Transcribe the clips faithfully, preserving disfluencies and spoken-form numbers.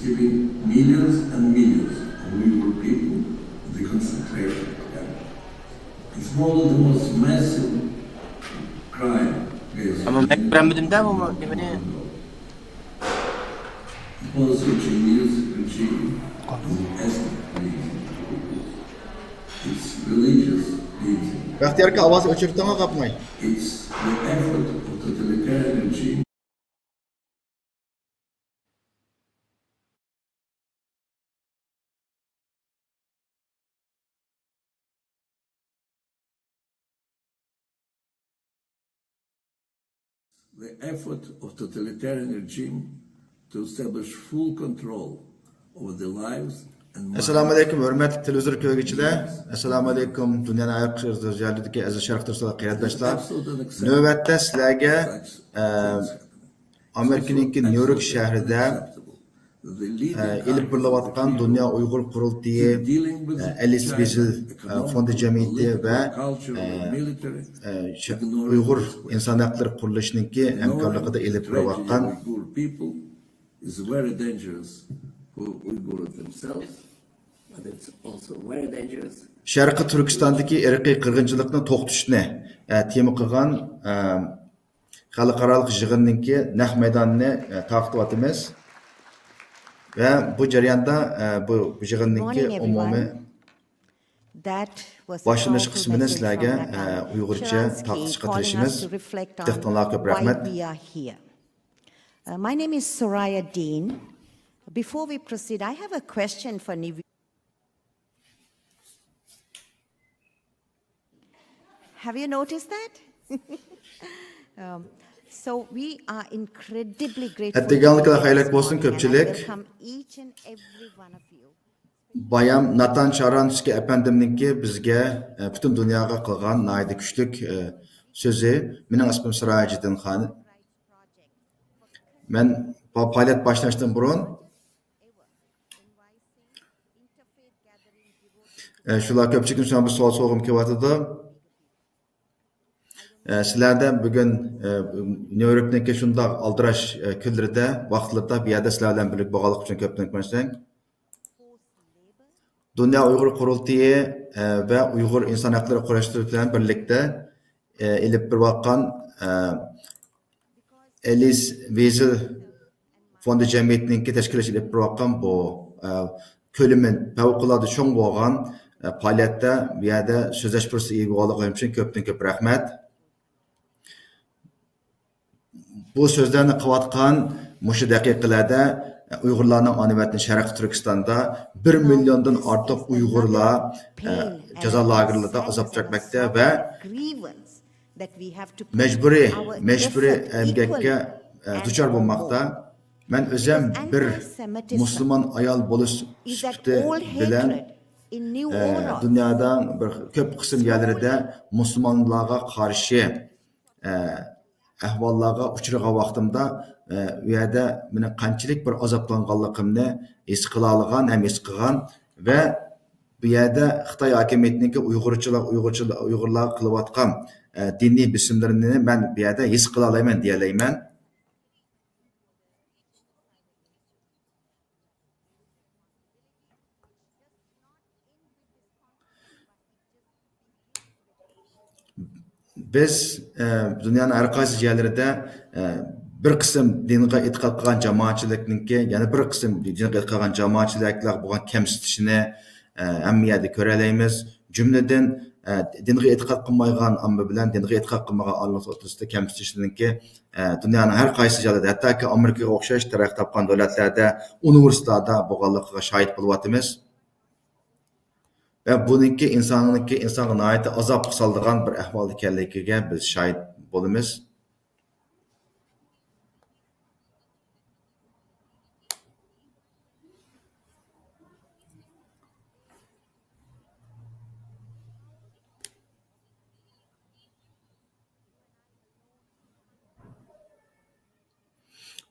Keeping millions and millions of Uyghur people in the concentration camp. It's probably the most massive crime against ئەمما مەن كۆرەلمىدىم-دە بۇ نېمىنى. It was a Chinese regime in ethnic religion. It's religious religion. بەختىيار ئاكا، ئاۋازنى ئۆچۈرۈپ تۇرۇڭ، قاپماي. It's the effort of totalitarian regime. The effort of totalitarian regime to establish full control over the lives and minds. ئەسسالامۇ ئەلەيكۇم، ھۆرمەتلىك تېلېۋىزور كۆرگۈچىلەر. ئەسسالامۇ ئەلەيكۇم، دۇنيانىڭ ھەر قايسى يەرلىرىدىكى ئەزىز شەرقىي تۈركىستان قېرىنداشلار. نۆۋەتتە سىلەرگە، ئە، ئامېرىكىنىڭكى نيۇ يورك شەھىرىدە، ئە، ئېلىپ بېرىلىۋاتقان دۇنيا ئۇيغۇر قۇرۇلتىيى، ئە، ئەلىس ۋېزېل، ئە، فوندى جەمئىيىتى ۋە، ئە، ئە، ش-، ئۇيغۇر ئىنسان ھەقلىرى قۇرۇلۇشىنىڭكى ھەمكارلىقىدا ئېلىپ بېرىلىۋاتقان is very dangerous for Uyghurs themselves, but it's also very dangerous. شەرقىي تۈركىستاندىكى ئىرقىي قىرغىنچىلىقنى توختىتىشنى، ئە، تېما قىلغان، ئە، خەلقئارالىق يىغىننىڭكى نەق مەيدانىنى، ئە، تارقىتىۋاتىمىز. ۋە بۇ جەرياندا، ئە، بۇ، بۇ يىغىننىڭكى ئومۇمىي باشلىنىش قىسمىنى سىلەرگە، ئە، ئۇيغۇرچە تارقىتىشقا تىرىشىمىز. دىققىتىڭلارغا كۆپ رەھمەت. Uh, my name is Soraya Dean. Before we proceed, I have a question for Nivi. Have you noticed that? Um, so we are incredibly grateful. ئەتىگەنلىكلەر خەيرلىك بولسۇن، كۆپچىلىك. Welcome each and every one of you. بايام ناتان شارانسكىي ئەپەندىمنىڭكى بىزگە، ئە، پۈتۈن دۇنياغا قىلغان ناھايىتى كۈچلۈك، ئە، سۆزى. مېنىڭ ئىسمىم سىرايىجىدىن خان. مەن پا-، پائالىيەت باشلاشتىن بۇرۇن، ئە، شۇلار كۆپچىلىكتىن شۇنداق بىر سوئال سورىغۇم كېلىۋاتىدۇ. ئە، سىلەردە بۈگۈن، ئە، نيۇ يوركنىڭكى شۇنداق ئالدىراش، ئە، كۈنلىرىدە، ۋاقىتلىرىدا بۇ يەردە سىلەر بىلەن بىرلىكتە بولغانلىقى ئۈچۈن كۆپتىن كۆپ رەھمەت. دۇنيا ئۇيغۇر قۇرۇلتىيى، ئە، ۋە ئۇيغۇر ئىنسان ھەقلىرى كۈرەشچىلىرى بىلەن بىرلىكتە، ئە، ئېلىپ بېرىۋاتقان، ئە، ئەلىس ۋېزېل فوندى جەمئىيىتىنىڭكى تەشكىللەش ئېلىپ بېرىۋاتقان بۇ، ئە، كۆلىمى پەۋقۇلئاددە چوڭ بولغان، ئە، پائالىيەتتە بۇ يەردە سۆزلەش پۇرسىتىگە ئىگە بولغانلىقىم ئۈچۈن كۆپتىن كۆپ رەھمەت. بۇ سۆزلەرنى قىلىۋاتقان مۇشۇ دەقىقىلەردە ئۇيغۇرلارنىڭ ئانا ۋەتىنى شەرقىي تۈركىستاندا بىر مىليوندىن ئارتۇق ئۇيغۇرلار، ئە، جازا لاگېرلىرىدا ئازاب چەكمەكتە ۋە مەجبۇرىي، مەجبۇرىي ئەمگەككە، ئە، دۇچار بولماقتا. مەن ئۆزۈم بىر مۇسۇلمان ئايال بولۇش سۈپىتى بىلەن، ئە، دۇنيادا بىر كۆپ قىسىم يەرلىرىدە مۇسۇلمانلارغا قارشى، ئە، ئەھۋاللارغا ئۇچرىغان ۋاقتىمدا، ئە، ئۇ يەردە مېنىڭ قانچىلىك بىر ئازابلانغانلىقىمنى ھېس قىلالىغان ھەم ھېس قىلغان ۋە بۇ يەردە خىتاي ھاكىمىيىتىنىڭكى ئۇيغۇرچىلار، ئۇيغۇرچىلار، ئۇيغۇرلارغا قىلىۋاتقان، ئە، دىنىي بېسىملىرىنى مەن بۇ يەردە ھېس قىلالايمەن دېيەلەيمەن. بىز، ئە، دۇنيانىڭ ھەر قايسى يەرلىرىدە، ئە، بىر قىسىم دىنغا ئېتىقاد قىلغان جامائەتچىلىكنىڭكى، يەنە بىر قىسىم دىنغا ئېتىقاد قىلغان جامائەتچىلىكلەر بولغان كەمسىتىشنى، ئە، ھەممە يەردە كۆرەلەيمىز. جۈملىدىن، ئە، دىنغا ئېتىقاد قىلمايدىغان ئامما بىلەن دىنغا ئېتىقاد قىلمىغان ئامما ئوتتۇرىسىدا كەمسىتىشنىڭكى، ئە، دۇنيانىڭ ھەر قايسى جايلىرىدا، ھەتتاكى ئامېرىكىغا ئوخشاش تەرەققىي تاپقان دۆلەتلەردە، ئۇنىۋېرسىتېتلاردا بولغانلىقىغا شاھىت بولۇۋاتىمىز. ۋە بۇنىڭكى ئىنساننىڭكى، ئىنسانغا ناھايىتى ئازابقا سالىدىغان بىر ئەھۋال ئىكەنلىكىگە بىز شاھىت بولىمىز.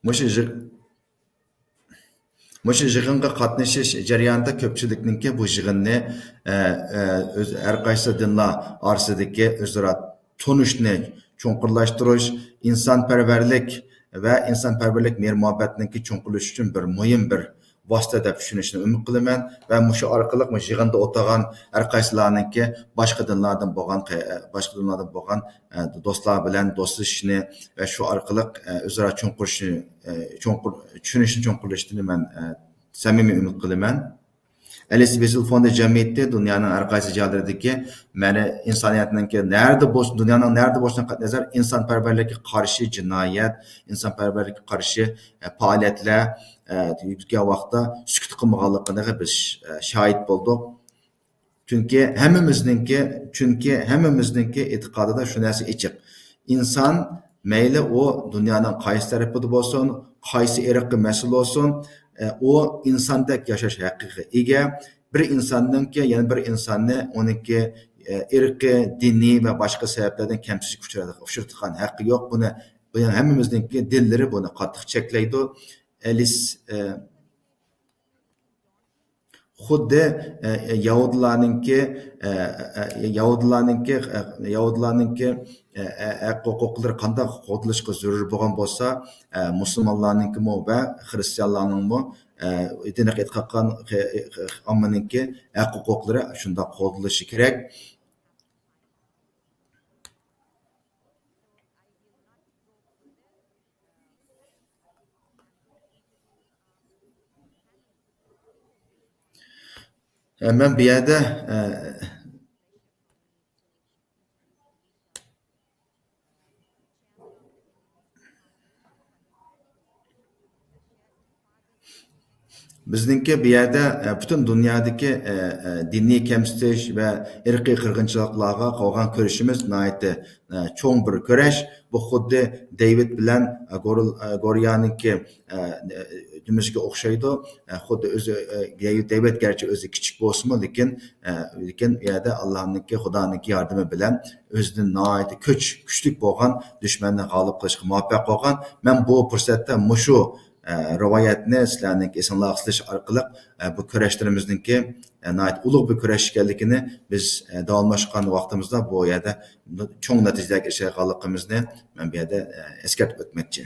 مۇشۇ يىغ-، مۇشۇ يىغىنغا قاتنىشىش جەريانىدا كۆپچىلىكنىڭكى بۇ يىغىننى، ئە، ئە، ئۆز، ھەر قايسى دىنلار ئارىسىدىكى ئۆزئارا تونۇشنى چوڭقۇرلاشتۇرۇش، ئىنسانپەرۋەرلىك ۋە ئىنسانپەرۋەرلىك مېھىر-مۇھەببەتنىڭكى چوڭقۇرلىشىشى ئۈچۈن بىر مۇھىم بىر ۋاسىتە دەپ چۈشىنىشىنى ئۈمىد قىلىمەن ۋە مۇشۇ ئارقىلىق مۇشۇ يىغىندا ئولتۇرغان ھەر قايسىلارنىڭكى باشقا دىنلاردىن بولغان، باشقا دىنلاردىن بولغان، ئە، دوستلار بىلەن دوستلىشىشىنى ۋە شۇ ئارقىلىق، ئە، ئۆزئارا چوڭقۇرۇشنى، ئە، چوڭقۇر، چۈشىنىشنى چوڭقۇرلىشىشىنى مەن، ئە، سەمىمىي ئۈمىد قىلىمەن. ئەلىس ۋېسل فوندى جەمئىيىتى دۇنيانىڭ ھەر قايسى جايلىرىدىكى مەنە ئىنسانىيەتنىڭكى نەدە بولسۇن، دۇنيانىڭ نەدە بولۇشىدىن قەتئىينەزەر، ئىنسانپەرۋەرلىككە قارشى جىنايەت، ئىنسانپەرۋەرلىككە قارشى، ئە، پائالىيەتلەر، ئە، يۈرگەن ۋاقىتتا سۈكۈت قىلمىغانلىقىنىغا بىز، ئە، شاھىت بولدۇق. چۈنكى ھەممىمىزنىڭكى، چۈنكى ھەممىمىزنىڭكى ئېتىقادىدا شۇ نەرسە ئېچىق. ئىنسان مەيلى ئۇ دۇنيانىڭ قايسى تەرىپىدە بولسۇن، قايسى ئىرققا مەنسۇپ بولسۇن، ئە، ئۇ ئىنساندەك ياشاش ھەققىگە ئىگە. بىر ئىنساننىڭكى يەنە بىر ئىنساننى ئۇنىڭكى، ئە، ئىرقى، دىنى ۋە باشقا سەۋەبلەردىن كەمسىتىشكە ئۇچرا-، ئۇچرىتىدىغان ھەققى يوق. بۇنى، بۇنى ھەممىمىزنىڭكى دىنلىرى بۇنى قاتتىق چەكلەيدۇ. ئەلىس، ئە، خۇددى، ئە، ئە، يەھۇدىيلارنىڭكى، ئە، ئە، يەھۇدىيلارنىڭكى، ئە، يەھۇدىيلارنىڭكى، ئە، ئە، ھەق ھوقۇقلىرى قانداق قوغدىلىشقا زۆرۈر بولغان بولسا، ئە، مۇسۇلمانلارنىڭكىمۇ ۋە خىرىستىيانلارنىڭمۇ، ئە، دىنىي ئېتىقاد قىلغان، ئە، ئە، ئاممىنىڭكى ھەق ھوقۇقلىرى شۇنداق قوغدىلىشى كېرەك. ئە، مەن بۇ يەردە، ئە، بىزنىڭكى بۇ يەردە، ئە، پۈتۈن دۇنيادىكى، ئە، ئە، دىنىي كەمسىتىش ۋە ئىرقىي قىرغىنچىلىقلارغا قىلغان كۈرىشىمىز ناھايىتى، ئە، چوڭ بىر كۈرەش. بۇ خۇددى دېۋىد بىلەن، ئە، گورل-، ئە، گوريانىڭكى، ئە، نېمىسىگە ئوخشايدۇ. ئە، خۇددى ئۆزى، ئە، دېۋىد، دېۋىد گەرچە ئۆزى كىچىك بولسىمۇ، لېكىن، ئە، لېكىن ئۇ يەردە ئاللانىڭكى، خۇدانىڭكى ياردىمى بىلەن ئۆزىدىن ناھايىتى كۈچ، كۈچلۈك بولغان دۈشمەننى غالىب قىلىشقا مۇۋەپپەق بولغان. مەن بۇ پۇرسەتتە مۇشۇ، ئە، رىۋايەتنى سىلەرنىڭكى ئېسىڭلارغا سېلىش ئارقىلىق، ئە، بۇ كۈرەشلىرىمىزنىڭكى، ئە، ناھايىتى ئۇلۇغ بىر كۈرەش ئىكەنلىكىنى بىز، ئە، داۋاملاشقان ۋاقتىمىزدا بۇ يەردە چوڭ نەتىجىلەرگە ئېرىشەلىگەنلىكىمىزنى مەن بۇ يەردە، ئە، ئەسكەرتىپ ئۆتمەكچى.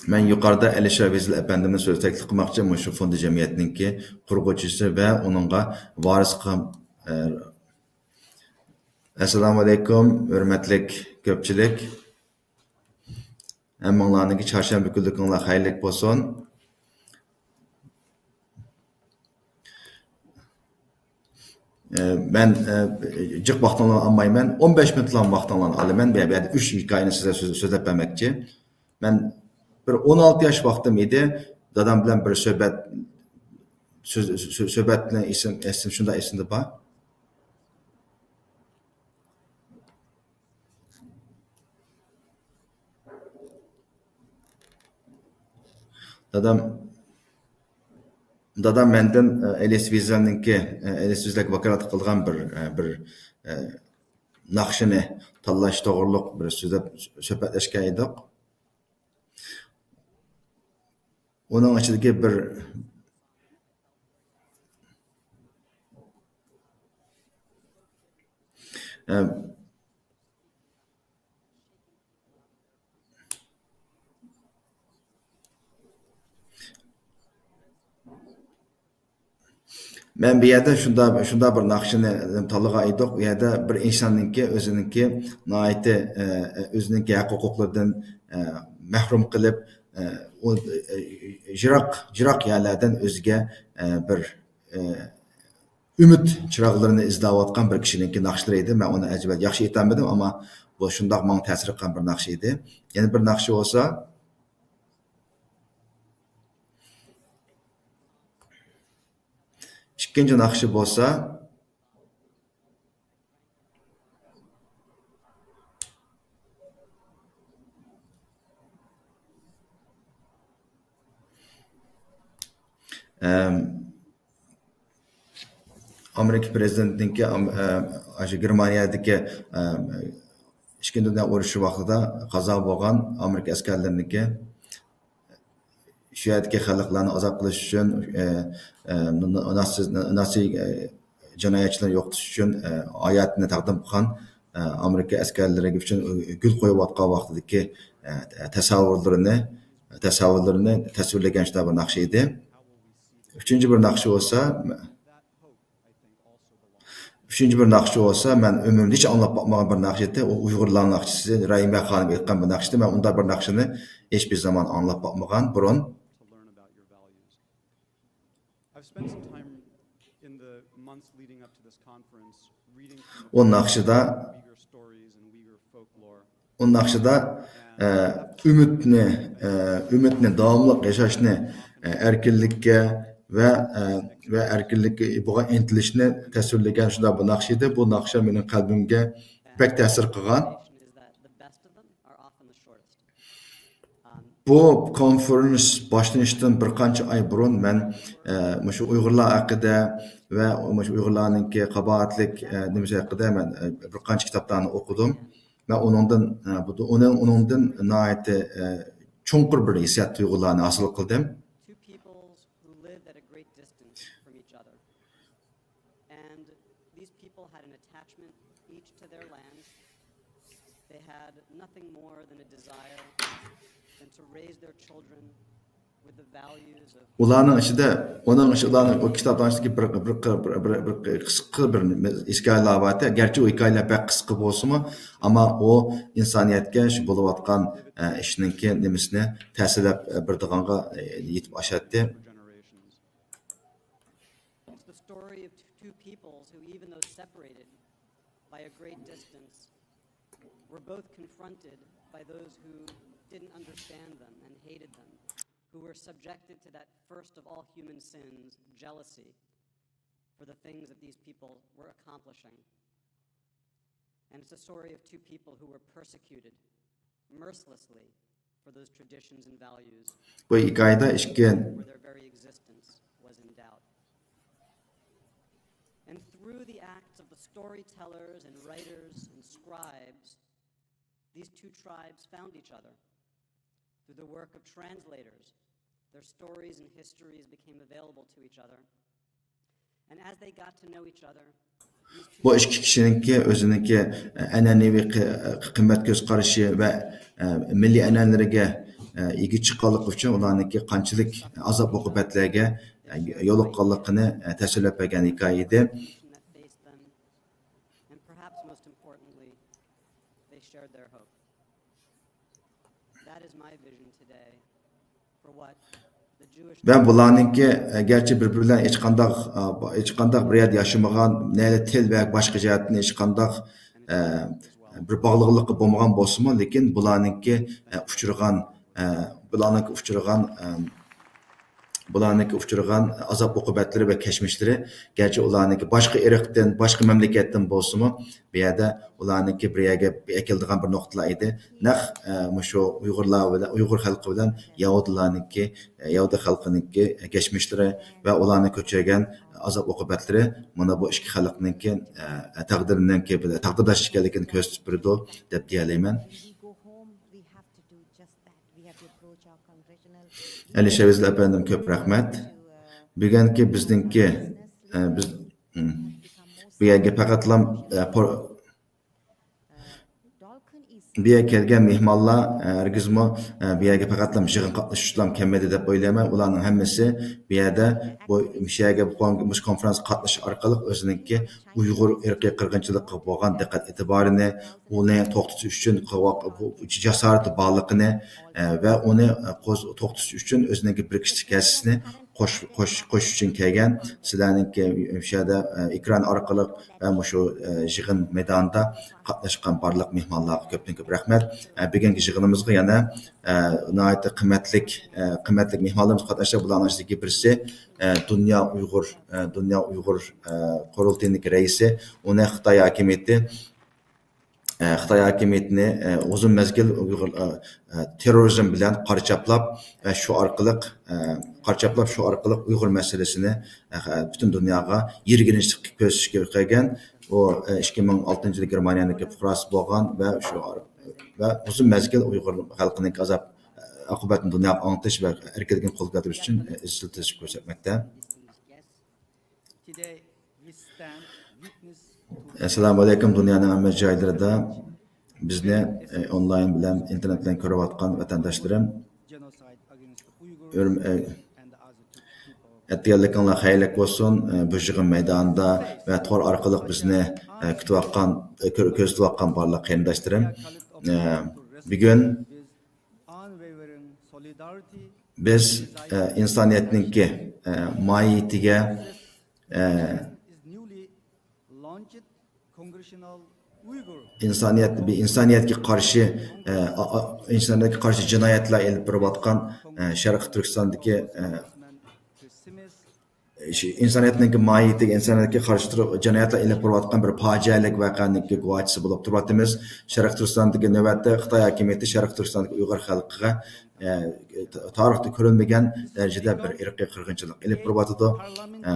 مەن يۇقىرىدا ئەلىشىر ۋېزىل ئەپەندىمنى سۆز تەكلىپ قىلماقچى، مۇشۇ فوندى جەمئىيەتنىڭكى قۇرغۇچىسى ۋە ئۇنىڭغا ۋارىس قىلغان، ئە، ئەسسالامۇ ئەلەيكۇم، ھۆرمەتلىك كۆپچىلىك. ھەممىڭلارنىڭكى چارشەنبە كۈنلۈكۈڭلار خەيرلىك بولسۇن. ئە، مەن، ئە، جىق ۋاقتىڭلارنى ئالمايمەن. ئون بەش مىنۇتلا ۋاقتىڭلارنى ئالىمەن. بۇ يەردە ئۈچ ھېكايىنى سىزگە سۆز-، سۆزلەپ بەرمەكچى. مەن بىر ئون ئالتە ياش ۋاقتىم ئىدى. دادام بىلەن بىر سۆھبەت، سۆز-، سۆ-، سۆھبەتنى ئېسىم، ئېسىم، شۇنداق ئېسىمدە بار. دادام، دادام مەندىن، ئە، ئېلىس ۋېزېلنىڭكى، ئە، ئېلىس ۋېزېلگە ۋاكالەت قىلغان بىر، ئە، بىر، ئە، ناخشىنى تاللاش توغرۇلۇق بىر سۆزلەپ، سۆھبەتلەشكەن ئىدۇق. ئۇنىڭ ئىچىدىكى بىر، ئە، مەن بۇ يەردە شۇنداق، شۇنداق بىر ناخشىنى تاللىغان ئىدۇق. ئۇ يەردە بىر ئىنساننىڭكى ئۆزىنىڭكى ناھايىتى، ئە، ئۆزىنىڭكى ھەق ھوقۇقلىرىدىن، ئە، مەھرۇم قىلىپ، ئە، ئۇ، ئە، يىراق، يىراق يەرلەردىن ئۆزىگە، ئە، بىر، ئە، ئۈمىد چىراغلىرىنى ئىزدەۋاتقان بىر كىشىنىڭكى ناخشىلىرى ئىدى. مەن ئۇنى ئەجەبەت ياخشى ئېيتالمىدىم، ئەمما بۇ شۇنداق ماڭا تەسىر قىلغان بىر ناخشا ئىدى. يەنە بىر ناخشا بولسا، ئىككىنچى ناخشا بولسا، ئەم، ئامېرىكا پىرېزىدېنتىنىڭكى، ئام-، ئە، ئاشۇ گېرمانىيەدىكى، ئە، ئىككىنچى دۇنيا ئۇرۇشى ۋاقتىدا قازا بولغان ئامېرىكا ئەسكەرلىرىنىڭكى شۇ يەردىكى خەلقلەرنى ئازاد قىلىش ئۈچۈن، ئە، ئە، ناتسىز-، ناتسىي، ئە، جىنايەتچىلەرنى يوقىتىش ئۈچۈن، ئە، ھاياتىنى تەقدىم قىلغان، ئە، ئامېرىكا ئەسكەرلىرى ئۈچۈن گۈل قويۇۋاتقان ۋاقتىدىكى، ئە، تەسەۋۋۇرلىرىنى، تەسەۋۋۇرلىرىنى تەسۋىرلىگەن شۇنداق بىر ناخشا ئىدى. ئۈچىنچى بىر ناخشا بولسا، ئۈچىنچى بىر ناخشا بولسا، مەن ئۆمرۈمدە ھېچ ئاڭلاپ باقمىغان بىر ناخشا ئىدى. ئۇ ئۇيغۇرلار ناخشىسى، رەھىمە خانىم ئېيتقان بىر ناخشا ئىدى. مەن ئۇنداق بىر ناخشىنى ھېچبىر زامان ئاڭلاپ باقمىغان بۇرۇن. I've spent some time in the months leading up to this conference reading from ئۇ ناخشىدا، Uyghur stories and Uyghur folklore. ئۇ ناخشىدا، ئە، ئۈمىدنى، ئە، ئۈمىدنى، داۋاملىق ياشاشنى، ئە، ئەركىنلىككە ۋە، ئە، ۋە ئەركىنلىككە بولغان ئىنتىلىشنى تەسۋىرلىگەن شۇنداق بىر ناخشا ئىدى. بۇ ناخشا مېنىڭ قەلبىمگە بەك تەسىر قىلغان. Is that the best of them are often the shortest. بۇ كونفېرېنس باشلىنىشتىن بىر قانچە ئاي بۇرۇن مەن، ئە، مۇشۇ ئۇيغۇرلار ھەققىدە ۋە مۇشۇ ئۇيغۇرلارنىڭكى قاباھەتلىك، ئە، نېمىسى ھەققىدە مەن، ئە، بىر قانچە كىتابلارنى ئوقۇدۇم. مەن ئۇنىڭدىن، ئە، بۇ، ئۇنىڭ، ئۇنىڭدىن ناھايىتى، ئە، چوڭقۇر بىر ھېسسىيات تۇيغۇلارنى ھاسىل قىلدىم. Two peoples who lived at a great distance from each other. And these people had an attachment each to their land. They had nothing more than a desire than to raise their children with the values of ئۇلارنىڭ ئىچىدە، ئۇنىڭ ئىچىدە، ئۇلارنىڭ ئۇ كىتابلارنىڭ ئىچىدىكى بىر، بىر، بىر، بىر، بىر قىسقا بىر ھېكايىلەر بار. گەرچە ئۇ ھېكايىلەر بەك قىسقا بولسىمۇ، ئەمما ئۇ ئىنسانىيەتكە شۇ بولۇۋاتقان، ئە، ئىشنىڭكى نېمىسىنى تەسىرلەپ، ئە، بېرىدىغانغا، ئە، يېتىپ ئاشاتتى. Generations. It's the story of two peoples who, even though separated by a great distance, were both confronted by those who didn't understand them and hated them, who were subjected to that first of all human sins, jealousy, for the things that these people were accomplishing. And it's a story of two people who were persecuted mercilessly for those traditions and values بۇ ھېكايىدە ئىككى where their very existence was in doubt. And through the acts of the storytellers and writers and scribes, these two tribes found each other. Through the work of translators, their stories and histories became available to each other. And as they got to know each other, these two بۇ ئىككى كىشىنىڭكى ئۆزىنىڭكى ئەنئەنىۋى قى-، قىممەت كۆز قارىشى ۋە، ئە، مىللىي ئەنئەنىلىرىگە، ئە، ئىگە چىققانلىقى ئۈچۈن ئۇلارنىڭكى قانچىلىك ئازاب ئوقۇبەتلەرگە، ئە، يولۇققانلىقىنى، ئە، تەسۋىرلەپ بەرگەن ھېكايە ئىدى. that faced them, and perhaps most importantly, they shared their hope. That is my vision today for what the Jewish ۋە بۇلارنىڭكى، ئە، گەرچە بىر-بىرى بىلەن ھېچقانداق، ئە، ھېچقانداق بىر يەردە ياشىمىغان، نەدە تىل ۋە باشقا جەھەتتىن ھېچقانداق، ئە، بىر باغلىقلىقى بولمىغان بولسىمۇ، لېكىن بۇلارنىڭكى، ئە، ئۇچرىغان، ئە، بۇلارنىڭكى ئۇچرىغان، ئە، بۇلارنىڭكى ئۇچرىغان ئازاب ئوقۇبەتلىرى ۋە كەچمىشلىرى، گەرچە ئۇلارنىڭكى باشقا ئىرقتىن، باشقا مەملىكەتتىن بولسىمۇ، بۇ يەردە ئۇلارنىڭكى بىر يەرگە ئەكېلىدىغان بىر نۇقتىلار ئىدى. نەق، ئە، مۇشۇ ئۇيغۇرلار بىلەن، ئۇيغۇر خەلقى بىلەن يەھۇدىيلارنىڭكى، ئە، يەھۇدىي خەلقىنىڭكى كەچمىشلىرى ۋە ئۇلارنى كۆچۈرگەن ئازاب ئوقۇبەتلىرى مانا بۇ ئىككى خەلقنىڭكى، ئە، تەقدىرىنىڭكى، تەقدىرداش ئىكەنلىكىنى كۆرسىتىپ بېرىدۇ دەپ دېيەلەيمەن. When we go home, we have to do just that. We have to approach our congregational ئەلىشىر ئەۋزەل ئەپەندىم، كۆپ رەھمەت. بۈگۈنكى بىزنىڭكى، ئە، بىز، م، بۇ يەرگە پەقەتلا، ئە، پور-، Dolkun is بۇ يەرگە كەلگەن مېھمانلار، ئە، ھەرگىزمۇ، ئە، بۇ يەرگە پەقەتلا يىغىن قاتنىشىش ئۈچۈنلا كەلمىدى دەپ ئويلايمەن. ئۇلارنىڭ ھەممىسى بۇ يەردە بۇ، مۇشۇ يەرگە بۇ، مۇشۇ كونفرانسقا قاتنىشىش ئارقىلىق ئۆزىنىڭكى ئۇيغۇر ئىرقىي قىرغىنچىلىقىغا بولغان دىققەت ئېتىبارىنى، ئۇنى توختىتىش ئۈچۈن قىلىۋات-، بۇ جاسارىتى بارلىقىنى، ئە، ۋە ئۇنى، ئە، قوز-، توختىتىش ئۈچۈن ئۆزىنىڭكى بىر كىچىك ھەسسىسىنى قوش-، قوش-، قوشۇش ئۈچۈن كەلگەن. سىلەرنىڭكى شۇ يەردە، ئە، ئېكران ئارقىلىق ۋە مۇشۇ، ئە، يىغىن مەيدانىدا قاتناشقان بارلىق مېھمانلارغا كۆپتىن كۆپ رەھمەت. ئە، بۈگۈنكى يىغىنىمىزغا يەنە، ئە، ناھايىتى قىممەتلىك، ئە، قىممەتلىك مېھمانلىرىمىز قاتناشتى. بۇلارنىڭ ئىچىدىكى بىرسى، ئە، دۇنيا ئۇيغۇر، ئە، دۇنيا ئۇيغۇر، ئە، قۇرۇلتىيىنىڭكى رەئىسى، ئۇنى خىتاي ھاكىمىيىتى، ئە، خىتاي ھاكىمىيىتىنى، ئە، ئۇزۇن مەزگىل ئۇيغۇر، ئە، ئە، تېررورىزم بىلەن قارا چاپلاپ، ئە، شۇ ئارقىلىق، ئە، قارا چاپلاپ شۇ ئارقىلىق ئۇيغۇر مەسىلىسىنى، ئە، پۈتۈن دۇنياغا يىرگىنچلىك كۆرسىتىشكە قىلغان. ئۇ، ئە، ئىككى مىڭ ئالتىنچى يىلى گېرمانىيەنىڭكى پۇقراسى بولغان ۋە شۇ، ۋە ئۇزۇن مەزگىل ئۇيغۇر خەلقىنىڭكى ئازاب، ئە، ئاقىۋەتنى دۇنياغا ئاڭلىتىش ۋە ئەركىنلىكنى قولغا كەلتۈرۈش ئۈچۈن، ئە، ئىزچىل تىرىشىپ كۆرسەتمەكتە. ئەسسالامۇ ئەلەيكۇم، دۇنيانىڭ ھەممە جايلىرىدا بىزنى، ئە، ئونلاين بىلەن، ئىنتېرنېت بىلەن كۆرۈۋاتقان ۋەتەنداشلىرىم. ئۆرۈم-، ئە، ئەتىگەنلىكىڭلار خەيرلىك بولسۇن. ئە، بۇ يىغىن مەيدانىدا ۋە تور ئارقىلىق بىزنى، ئە، كۈتۈۋاتقان، ئە، كۆر-، كۆزىتىۋاتقان بارلىق قېرىنداشلىرىم. ئە، بۈگۈن بىز، ئە، ئىنسانىيەتنىڭكى، ئە، ماھىيىتىگە، ئە، ئىنسانىيەت، بىر ئىنسانىيەتكە قارشى، ئە، ئا-، ئا-، ئىنسانىيەتكە قارشى جىنايەتلەر ئېلىپ بېرىۋاتقان، ئە، شەرقىي تۈركىستاندىكى، ئە، شى-، ئىنسانىيەتنىڭكى ماھىيىتىگە، ئىنسانىيەتكە قارشى تۇرۇپ جىنايەتلەر ئېلىپ بېرىۋاتقان بىر پاجىئەلىك ۋەقەنىڭكى گۇۋاھچىسى بولۇپ تۇرۇۋاتىمىز. شەرقىي تۈركىستاندىكى نۆۋەتتە خىتاي ھاكىمىيىتى شەرقىي تۈركىستاندىكى ئۇيغۇر خەلقىگە، ئە، تارىختا كۆرۈلمىگەن دەرىجىدە بىر ئىرقىي قىرغىنچىلىق ئېلىپ بېرىۋاتىدۇ. ئە،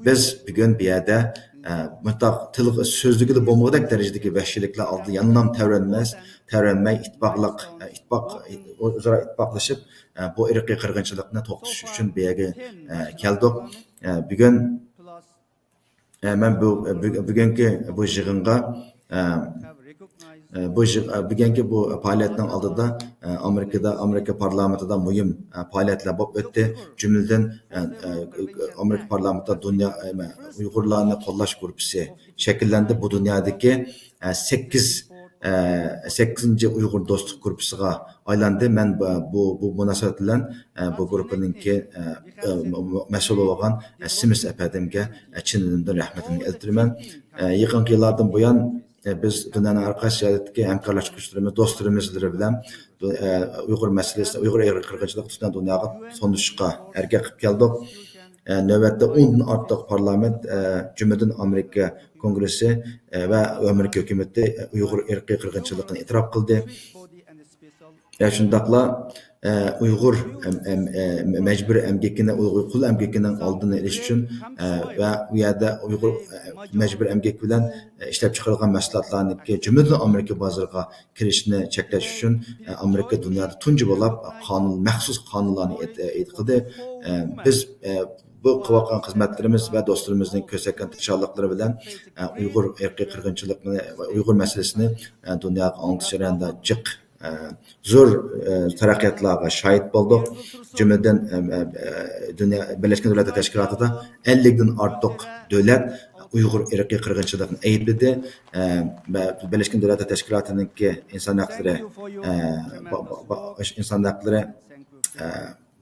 بىز بۈگۈن بۇ يەردە، ئە، مۇنداق تىلغا سۆزلىگىلى بولمىغۇدەك دەرىجىدىكى ۋەھشىيلىكلەر ئالدىدا يەنىلا تەۋرەنمەس، تەۋرەنمەي ئىتتىپاقلىق، ئە، ئىتتىپاق، ئۆزئارا ئىتتىپاقلىشىپ، ئە، بۇ ئىرقىي قىرغىنچىلىقنى توختىتىش ئۈچۈن بۇ يەرگە، ئە، كەلدۇق. ئە، بۈگۈن، ئە، مەن بۇ، بۈ-، بۈگۈنكى بۇ يىغىنغا، ئە، ئە، بۇ يىغ-، ئە، بۈگۈنكى بۇ پائالىيەتنىڭ ئالدىدا، ئە، ئامېرىكىدا، ئامېرىكا پارلامېنتىدا مۇھىم، ئە، پائالىيەتلەر بولۇپ ئۆتتى. جۈملىدىن، ئە، ئە، ئامېرىكا پارلامېنتىدا دۇنيا، ئە، ئۇيغۇرلارنى قوللاش گۇرۇپپىسى شەكىللەندى. بۇ دۇنيادىكى، ئە، سەككىز، ئە، سەككىزىنچى ئۇيغۇر دوستلۇق گۇرۇپپىسىغا ئايلاندى. مەن بۇ، بۇ، بۇ مۇناسىۋەت بىلەن، ئە، بۇ گۇرۇپپىنىڭكى، ئە، ئە، مەسئۇلى بولغان، ئە، سىمس ئەپەندىمگە، ئە، چىن دىلىمدىن رەھمىتىمنى ئېلتىرىمەن. ئە، يېقىنقى يىللاردىن بۇيان، ئە، بىز دۇنيانىڭ ھەر قايسى جايىدىكى ھەمكارلاشقۇچىلىرىمىز، دوستلىرىمىز بىلەن، ئە، ئۇيغۇر مەسىلىسى، ئۇيغۇر ئىرقىي قىرغىنچىلىقى ئۈستىدە دۇنياغا تونۇشۇشقا ھەرىكەت قىلىپ كەلدۇق. ئە، نۆۋەتتە ئوندىن ئارتۇق پارلامېنت، ئە، جۈملىدىن ئامېرىكا كونگرېسسى، ئە، ۋە ئامېرىكا ھۆكۈمىتى، ئە، ئۇيغۇر ئىرقىي قىرغىنچىلىقىنى ئېتىراپ قىلدى. ۋە شۇنداقلا، ئە، ئۇيغۇر ئەم-، ئەم-، ئە، مەجبۇرىي ئەمگىكىنى، ئۇيغۇر قۇل ئەمگىكىنىڭ ئالدىنى ئېلىش ئۈچۈن، ئە، ۋە ئۇ يەردە ئۇيغۇر، ئە، مەجبۇرىي ئەمگەك بىلەن، ئە، ئىشلەپ چىقىرىلغان مەھسۇلاتلارنىڭكى، جۈملىدىن ئامېرىكا بازىرىغا كىرىشىنى چەكلەش ئۈچۈن، ئە، ئامېرىكا دۇنيادا تۇنجى بولاپ قانۇن، مەخسۇس قانۇنلارنى ئېت-، ئېتىقىدى. ئە، بىز، ئە، بۇ قىلىۋاتقان خىزمەتلىرىمىز ۋە دوستلىرىمىزنىڭ كۆرسەتكەن تىرىشچانلىقلىرى بىلەن، ئە، ئۇيغۇر ئىرقىي قىرغىنچىلىقىنى ۋە ئۇيغۇر مەسىلىسىنى، ئە، دۇنياغا ئاڭلىتىش جەريانىدا جىق، ئە، زور، ئە، تەرەققىياتلارغا شاھىت بولدۇق. جۈملىدىن، ئە، ئە، ئە، دۇنيا، بىرلەشكەن دۆلەتلەر تەشكىلاتىدا ئەللىكتىن ئارتۇق دۆلەت ئۇيغۇر ئىرقىي قىرغىنچىلىقىنى ئەيىبلىدى. ئە، ۋە بىرلەشكەن دۆلەتلەر تەشكىلاتىنىڭكى ئىنسان ھەقلىرى، ئە، با-، با-، با-، ئىنسان ھەقلىرى، ئە،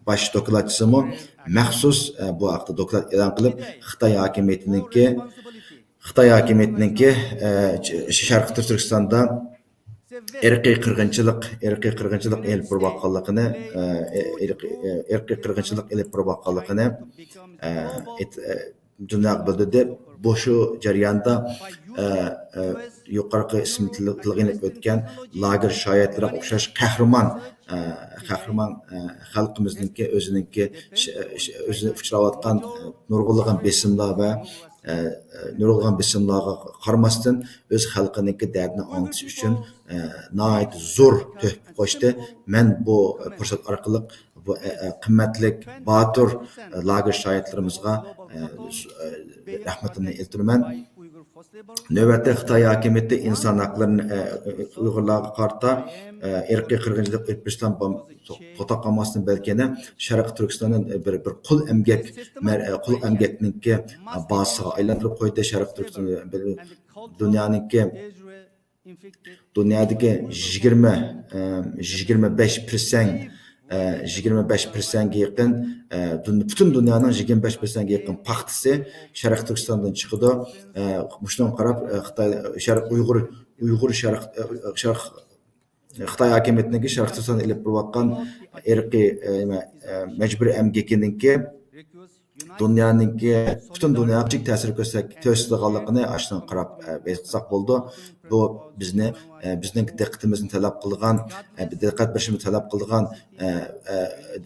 باش دوكلاتچىسىمۇ مەخسۇس، ئە، بۇ ھەقتە دوكلات ئېلان قىلىپ، خىتاي ھاكىمىيىتىنىڭكى، خىتاي ھاكىمىيىتىنىڭكى، ئە، ش-، شەرقىي تۈركىستاندا ئىرقىي قىرغىنچىلىق، ئىرقىي قىرغىنچىلىق ئېلىپ بېرىۋاتقانلىقىنى، ئە، ئىرقىي، ئىرقىي قىرغىنچىلىق ئېلىپ بېرىۋاتقانلىقىنى، ئە، ئېيت-، ئە، دۇنياغا بىلدۈردى. بۇ شۇ جەرياندا، ئە، ئە، يۇقىرىقى ئىسمى تىل-، تىلغا ئېلىپ ئۆتكەن لاگېر شاھىتلىرىغا ئوخشاش قەھرىمان، ئە، قەھرىمان، ئە، خەلقىمىزنىڭكى ئۆزىنىڭكى ش-، ش-، ئۆزىنى ئۇچراۋاتقان، ئە، نۇرغۇنلىغان بېسىملار ۋە، ئە، ئە، نۇرغۇنلىغان بېسىملارغا قارىماستىن، ئۆز خەلقىنىڭكى دەردىنى ئاڭلىتىش ئۈچۈن، ئە، ناھايىتى زور تۆھپە قوشتى. مەن بۇ پۇرسەت ئارقىلىق بۇ، ئە، ئە، قىممەتلىك، باتۇر، ئە، لاگېر شاھىتلىرىمىزغا، ئە، س-، ئە، رەھمىتىمنى ئېيتىمەن. نۆۋەتتە خىتاي ھاكىمىيىتى ئىنسان ھەقلىرىنى، ئە، ئۇيغۇرلارغا قارىتا، ئە، ئىرقىي قىرغىنچىلىق ئېلىپ بېرىشتىن بام-، توختاپ قالماستىن، بەلكى يەنە شەرقىي تۈركىستاننى بىر، بىر قۇل ئەمگەك مەر-، ئە، قۇل ئەمگەكنىڭكى، ئە، بازىسىغا ئايلاندۇرۇپ قويدى. شەرقىي تۈركىستان بىر دۇنيانىڭكى دۇنيادىكى يىگىرمە، ئە، يىگىرمە بەش پىرسەنت، ئە، يىگىرمە بەش پىرسەنتكە يېقىن، ئە، دۇن-، پۈتۈن دۇنيانىڭ يىگىرمە بەش پىرسەنتكە يېقىن پاختىسى شەرقىي تۈركىستاندىن چىقىدۇ. ئە، مۇشۇنىڭغا قاراپ، ئە، خىتاي، شەرق ئۇيغۇر، ئۇيغۇر شەرق، ئە، شەرق، خىتاي ھاكىمىيىتىنىڭكى شەرقىي تۈركىستاندا ئېلىپ بېرىۋاتقان ئىرقىي، ئە، نېمە، ئە، مەجبۇرىي ئەمگىكىنىڭكى دۇنيانىڭكى، پۈتۈن دۇنياغا جىق تەسىر كۆرسەت-، كۆرسىتىدىغانلىقىنى ئاشۇنىڭغا قاراپ، ئە، ھېس قىلساق بولىدۇ. بۇ بىزنى، ئە، بىزنىڭ دىققىتىمىزنى تەلەپ قىلىدىغان، ئە، دىققەت بېرىشىمىزنى تەلەپ قىلىدىغان، ئە، ئە،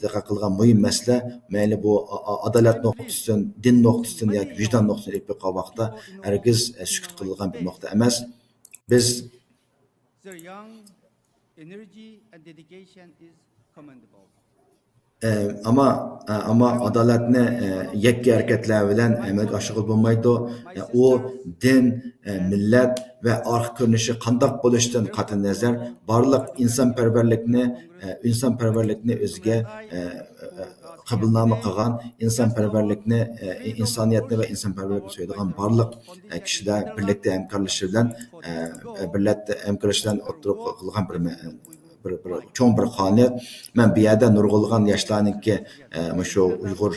دىققەت قىلىدىغان مۇھىم مەسىلە. مەيلى بۇ ئا-، ئا-، ئادالەت نۇقتىسىدىن، دىن نۇقتىسىدىن ياكى ۋىجدان نۇقتىسىدىن ئېلىپ بېقىلغان ۋاقىتتا ھەرگىز، ئە، سۈكۈت قىلىدىغان بىر نۇقتا ئەمەس. بىز، Their young energy and dedication is ئەمما ئەمما ئادالەتنى يەككە ھەرىكەتلەر بىلەن ئەمەلگە ئاشۇرغىلى بولمايدۇ. ئۇ دىن، مىللەت ۋە ئارقا كۆرۈنۈشى قانداق بولۇشىدىن قەتئىينەزەر، بارلىق ئىنسانپەرۋەرلىكنى، ئىنسانپەرۋەرلىكنى ئۆزىگە قەبۇلنامە قىلغان، ئىنسانپەرۋەرلىكنى، ئىنسانىيەتنى ۋە ئىنسانپەرۋەرلىكنى سۆيىدىغان بارلىق كىشىلەر بىرلىكتە ھەمكارلىشىش بىلەن، بىرلىكتە ھەمكارلىشىش بىلەن ئوتتۇرىغا قويۇلغان بىر، بىر، بىر چوڭ بىر قانۇنىيەت. مەن بۇ يەردە نۇرغۇنلىغان ياشلارنىڭكى، مۇشۇ ئۇيغۇر،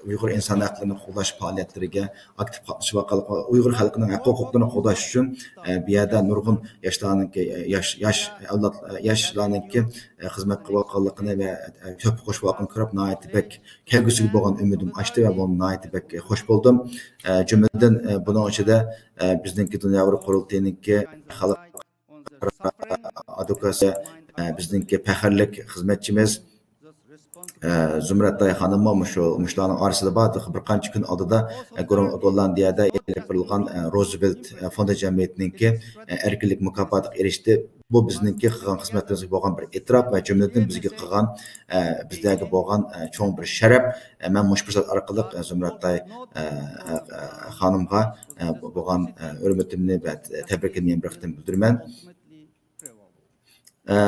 ئۇيغۇر ئىنسان ھەقلىرىنى قوغداش پائالىيەتلىرىگە ئاكتىپ قاتنىشىپ، ئۇيغۇر خەلقىنىڭ ھەق ھوقۇقلىرىنى قوغداش ئۈچۈن، بۇ يەردە نۇرغۇن ياشلارنىڭكى، ياش، ياش ئەۋلاد، ياشلارنىڭكى خىزمەت قىلىۋاتقانلىقىنى ۋە تۆھپە قوشۇۋاتقىنىنى كۆرۈپ، ناھايىتى بەك كەلگۈسىگە بولغان ئۈمىدىم ئاشتى ۋە بۇنىڭدىن ناھايىتى بەك خوش بولدۇم. جۈملىدىن، بۇنىڭ ئىچىدە، بىزنىڭكى دۇنيا ئۇيغۇر قۇرۇلتىيىنىڭكى خەلقئارا ئادۋوكاسىيە، بىزنىڭكى پەخىرلىك خىزمەتچىمىز، زۇمرەتئاي خانىممۇ مۇشۇ، مۇشۇلارنىڭ ئارىسىدا بار. بىر قانچە كۈن ئالدىدا، گوللاندىيەدە ئېلىپ بېرىلغان، روزۋېلت فوندى جەمئىيىتىنىڭكى ئەركىنلىك مۇكاپاتىغا ئېرىشتى. بۇ بىزنىڭكى قىلغان خىزمەتلىرىمىزگە بولغان بىر ئېتىراپ ۋە جۈملىدىن بىزگە قىلغان، ئە، بىزلەرگە بولغان، ئە، چوڭ بىر شەرەپ. ئە، مەن مۇشۇ پۇرسەت ئارقىلىق، ئە، زۇمرەتئاي، ئە، ئە، ئە، خانىمغا، ئە، بولغان، ئە، ھۆرمىتىمنى ۋە تەبرىكىمنى يەنە بىر قېتىم بىلدۈرىمەن. ئە،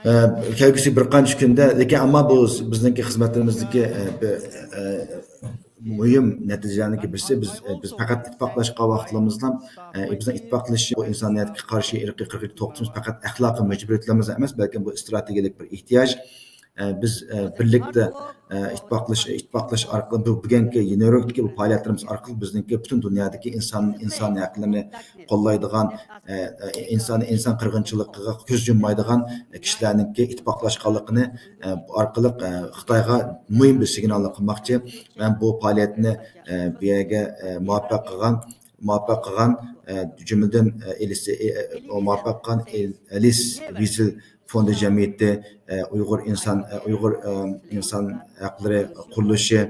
ئە، كەلگۈسى بىر قانچە كۈندە، لېكىن ئەمما بۇ بىزنىڭكى خىزمەتلىرىمىزدىكى، ئە، بىر، ئە، مۇھىم نەتىجىلەرنىڭكى بىرسى، بىز، ئە، بىز پەقەت ئىتتىپاقلاشقان ۋاقىتلىرىمىزدا، ئە، بىزنىڭ ئىتتىپاقلىشىش بۇ ئىنسانىيەتكە قارشى ئىرقىي قىرغىنچىلىق توختىتىمىز پەقەت ئەخلاقىي مەجبۇرىيەتلىرىمىز ئەمەس، بەلكى بۇ ئىستراتېگىيەلىك بىر ئېھتىياج. ئە، بىز، ئە، بىرلىكتە، ئە، ئىتتىپاقلىشىش، ئىتتىپاقلىشىش ئارقىلىق، بۇ بۈگۈنكى نيۇ يوركتىكى بۇ پائالىيەتلىرىمىز ئارقىلىق بىزنىڭكى پۈتۈن دۇنيادىكى ئىنسان، ئىنسان ھەقلىرىنى قوللايدىغان، ئە، ئە، ئىنسان، ئىنسان قىرغىنچىلىقىغا كۆز يۇممايدىغان، ئە، كىشىلەرنىڭكى ئىتتىپاقلاشقانلىقىنى، ئە، بۇ ئارقىلىق، ئە، خىتايغا مۇھىم بىر سىگنالنى قىلماقچى. مەن بۇ پائالىيەتنى، ئە، بۇ يەرگە، ئە، مۇۋەپپەق قىلغان، مۇۋەپپەق قىلغان، ئە، جۈملىدىن، ئە، ئېلىس، ئە، ئە، مۇۋەپپەق قىلغان ئېل-، ئېلىس ۋىزېل فوندى جەمئىيىتى، ئە، ئۇيغۇر ئىنسان، ئە، ئۇيغۇر، ئە، ئىنسان ھەقلىرى قۇرۇلۇشى،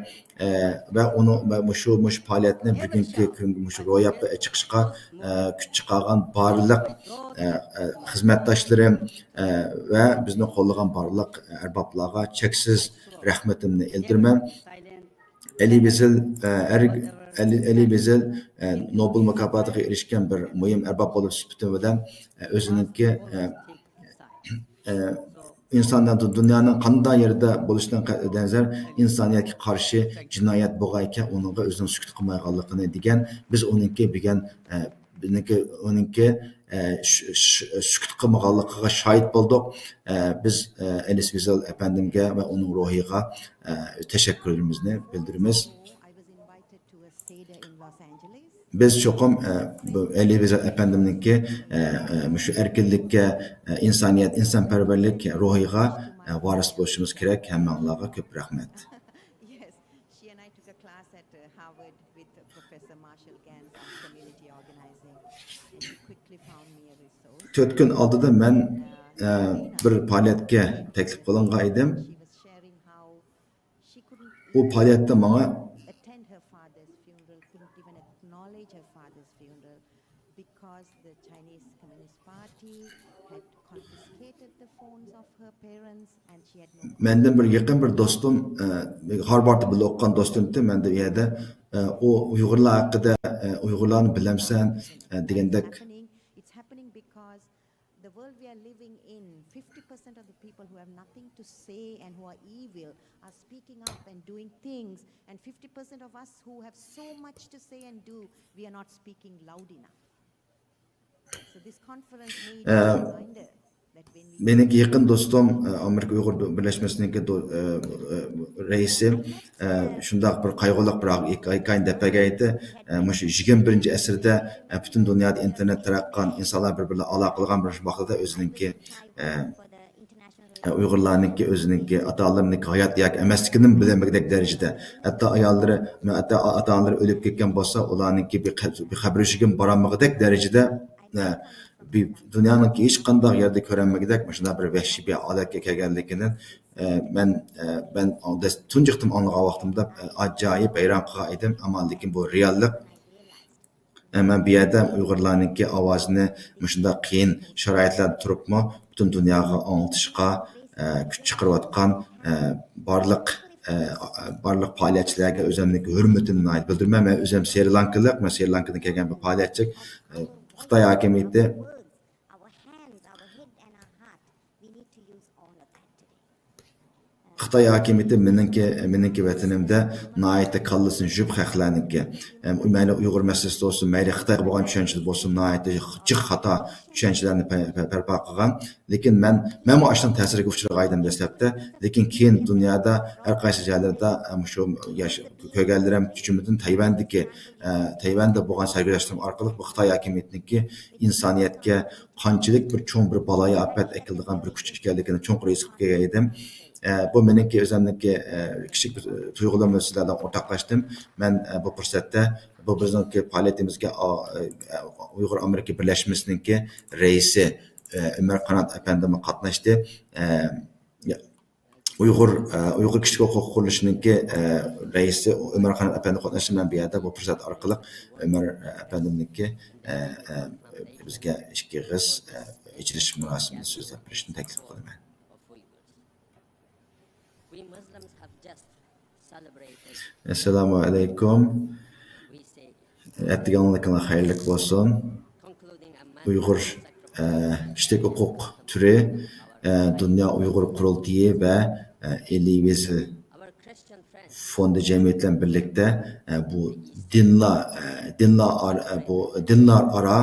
ئە، ۋە ئۇنىڭ ۋە مۇشۇ، مۇشۇ پائالىيەتنى بۈگۈنكى كۈنگە مۇشۇ روياپقا چىقىشقا، ئە، كۈچ چىقارغان بارلىق، ئە، ئە، خىزمەتداشلىرىم، ئە، ۋە بىزنى قوللىغان بارلىق ئەربابلارغا چەكسىز رەھمىتىمنى ئىلدىرىمەن. ئەلى ۋىزېل، ئە، ئەر-، ئەلى، ئەلى ۋىزېل، ئە، نوبېل مۇكاپاتىغا ئېرىشكەن بىر مۇھىم ئەرباب بولۇش سۈپىتى بىلەن، ئە، ئۆزىنىڭكى، ئە، ئە، ئىنسانلار دۇ-، دۇنيانىڭ قانداق يېرىدە بولۇشىدىن قەتئىينەزەر، ئىنسانىيەتكە قارشى جىنايەت بولغانىكەن، ئۇنىڭغا ئۆزىنىڭ سۈكۈت قىلمايدىغانلىقىنى دېگەن، بىز ئۇنىڭكى بۈگۈن، ئە، بىزنىڭكى، ئۇنىڭكى، ئە، ش-، ش-، سۈكۈت قىلمىغانلىقىغا شاھىت بولدۇق. ئە، بىز، ئە، ئەلىس ۋىزېل ئەپەندىمگە ۋە ئۇنىڭ روھىغا، ئە، تەشەككۈرىمىزنى بىلدۈرىمىز. بىز چوقۇم، ئە، بۇ ئەلى ۋىزېل ئەپەندىمنىڭكى، ئە، ئە، مۇشۇ ئەركىنلىككە، ئە، ئىنسانىيەت، ئىنسانپەرۋەرلىك روھىغا، ئە، ۋارىس بولۇشىمىز كېرەك. ھەممىڭلارغا كۆپ رەھمەت. Yes, she and I took a class at, uh, Harvard with, uh, Professor Marshall Ganz on community organizing, and she quickly found me a resource. تۆت كۈن ئالدىدا مەن، ئە، بىر پائالىيەتكە تەكلىپ قىلىنغان ئىدىم. She was sharing how ئۇ پائالىيەتتە ماڭا، attend her father's funeral, couldn't even acknowledge her father's funeral because the Chinese Communist Party had confiscated the phones of her parents and she had no مەندىن بىر يېقىن بىر دوستۇم، ئە، ھارۋاردتا بىللە ئوقۇغان دوستۇم ئىدى، مەندە ئۇ يەردە، ئە، ئۇ ئۇيغۇرلار ھەققىدە، ئە، ئۇيغۇرلارنى بىلەمسەن، ئە، دېگەندەك. It's happening because the world we are living in, fifty percent of the people who have nothing to say and who are evil are speaking up and doing things, and fifty percent of us who have so much to say and do, we are not speaking loud enough. So this conference may be a reminder that when we مېنىڭكى يېقىن دوستۇم، ئامېرىكا ئۇيغۇر بىرلەشمىسىنىڭكى دو-، رەئىسى، شۇنداق بىر قايغۇلۇق بىر ھېكايىنى دەپ بەرگەن ئىدى. مۇشۇ يىگىرمە بىرىنچى ئەسىردە، پۈتۈن دۇنيادا ئىنتېرنېت تەرەققىي قىلغان، ئىنسانلار بىر-بىرىگە ئالاقە قىلغان بىر ۋاقتىدا ئۆزىنىڭكى، ئۇيغۇرلارنىڭكى ئۆزىنىڭكى ئاتا-ئانىلىرىنىڭكى ھايات ياكى ئەمەسلىكىنىمۇ بىلەلمىگۈدەك دەرىجىدە، ھەتتا ئاياللىرى، ھەتتا ئاتا-ئانىلىرى ئۆلۈپ كەتكەن بولسا، ئۇلارنىڭكى بىر قەب-، بىر قەبرە ئۆشۈكىگىمۇ بارالمىغۇدەك دەرىجىدە، بىر دۇنيانىڭكى ھېچقانداق يەردە كۆرەلمىگۈدەك مۇشۇنداق بىر ۋەھشىي بىر ھالەتكە كەلگەنلىكىنى، مەن، مەن تۇنجى قېتىم ئاڭلىغان ۋاقتىمدا، ئاجايىپ ھەيران قالغان ئىدىم، ئەمما لېكىن بۇ رېئاللىق. ئە، مەن بۇ يەردە ئۇيغۇرلارنىڭكى ئاۋازىنى مۇشۇنداق قىيىن شارائىتلاردا تۇرۇپمۇ پۈتۈن دۇنياغا ئاڭلىتىشقا، ئە، كۈچ چىقىرىۋاتقان، ئە، بارلىق، ئە، بارلىق پائالىيەتچىلەرگە ئۆزۈمنىڭكى ھۆرمىتىمنى ناھايىتى بىلدۈرىمەن. مەن ئۆزۈم سرى لانكىلىق، مەن سرى لانكىدىن كەلگەن بىر پائالىيەتچى. ئە، خىتاي ھاكىمىيىتى خىتاي ھاكىمىيىتى مېنىڭكى، مېنىڭكى ۋەتىنىمدە ناھايىتى كاللىسىنى يۇيۇپ خەقلەرنىڭكى، ئەم، مەيلى ئۇيغۇر مەسىلىسى بولسۇن، مەيلى خىتايغا بولغان چۈشەنچىدە بولسۇن، ناھايىتى جىق خاتا چۈشەنچىلەرنى پە-، پە-، پەرپا قىلغان. لېكىن مەن، مەنمۇ ئاشۇنىڭ تەسىرىگە ئۇچرىغان ئىدىم دەسلەپتە. لېكىن كېيىن دۇنيادا ھەر قايسى جايلاردا، ئەم، شۇ ياش-، كۆرگەنلىرىم جۈملىدىن تەيۋەندىكى، ئە، تەيۋەندە بولغان سەرگۈزەشتلىرىم ئارقىلىق بۇ خىتاي ھاكىمىيىتىنىڭكى ئىنسانىيەتكە قانچىلىك بىر چوڭ بىر بالايىئ ئاپەت ئەكېلىدىغان بىر كۈچ ئىكەنلىكىنى چوڭقۇر ھېس قىلىپ كەلگەن ئىدىم. ئە، بۇ مېنىڭكى ئۆزۈمنىڭكى، ئە، كىچىك بىر تۇيغۇلىرىمنى سىلەر بىلەن ئورتاقلاشتىم. مەن، ئە، بۇ پۇرسەتتە بۇ بىزنىڭكى پائالىيىتىمىزگە، ئا، ئە، ئۇيغۇر ئامېرىكا بىرلەشمىسىنىڭكى رەئىسى، ئە، ئۆمەر قانات ئەپەندىمۇ قاتناشتى. ئە، ئۇيغۇر، ئە، ئۇيغۇر كىشىلىك ھوقۇق قۇرۇلۇشىنىڭكى، ئە، رەئىسى ئۆمەر قانات ئەپەندى قاتناشتى. مەن بۇ يەردە بۇ پۇرسەت ئارقىلىق ئۆمەر، ئە، ئەپەندىمنىڭكى، ئە، ئە، بىزگە ئىككى ئېغىز، ئە، ئېچىلىش مۇراسىمىدا سۆزلەپ بېرىشنى تەكلىپ قىلىمەن. ئەسسالامۇ ئەلەيكۇم. ئەتىگەنلىكىڭلار خەيرلىك بولسۇن. ئۇيغۇر، ئە، كىشىلىك ھوقۇق تۈرى، ئە، دۇنيا ئۇيغۇر قۇرۇلتىيى ۋە، ئە، ئېلى ۋېزى فوندى جەمئىيىتى بىلەن بىرلىكتە، ئە، بۇ دىنلار، ئە، دىنلار ئار-، ئە، بۇ دىنلار ئارا،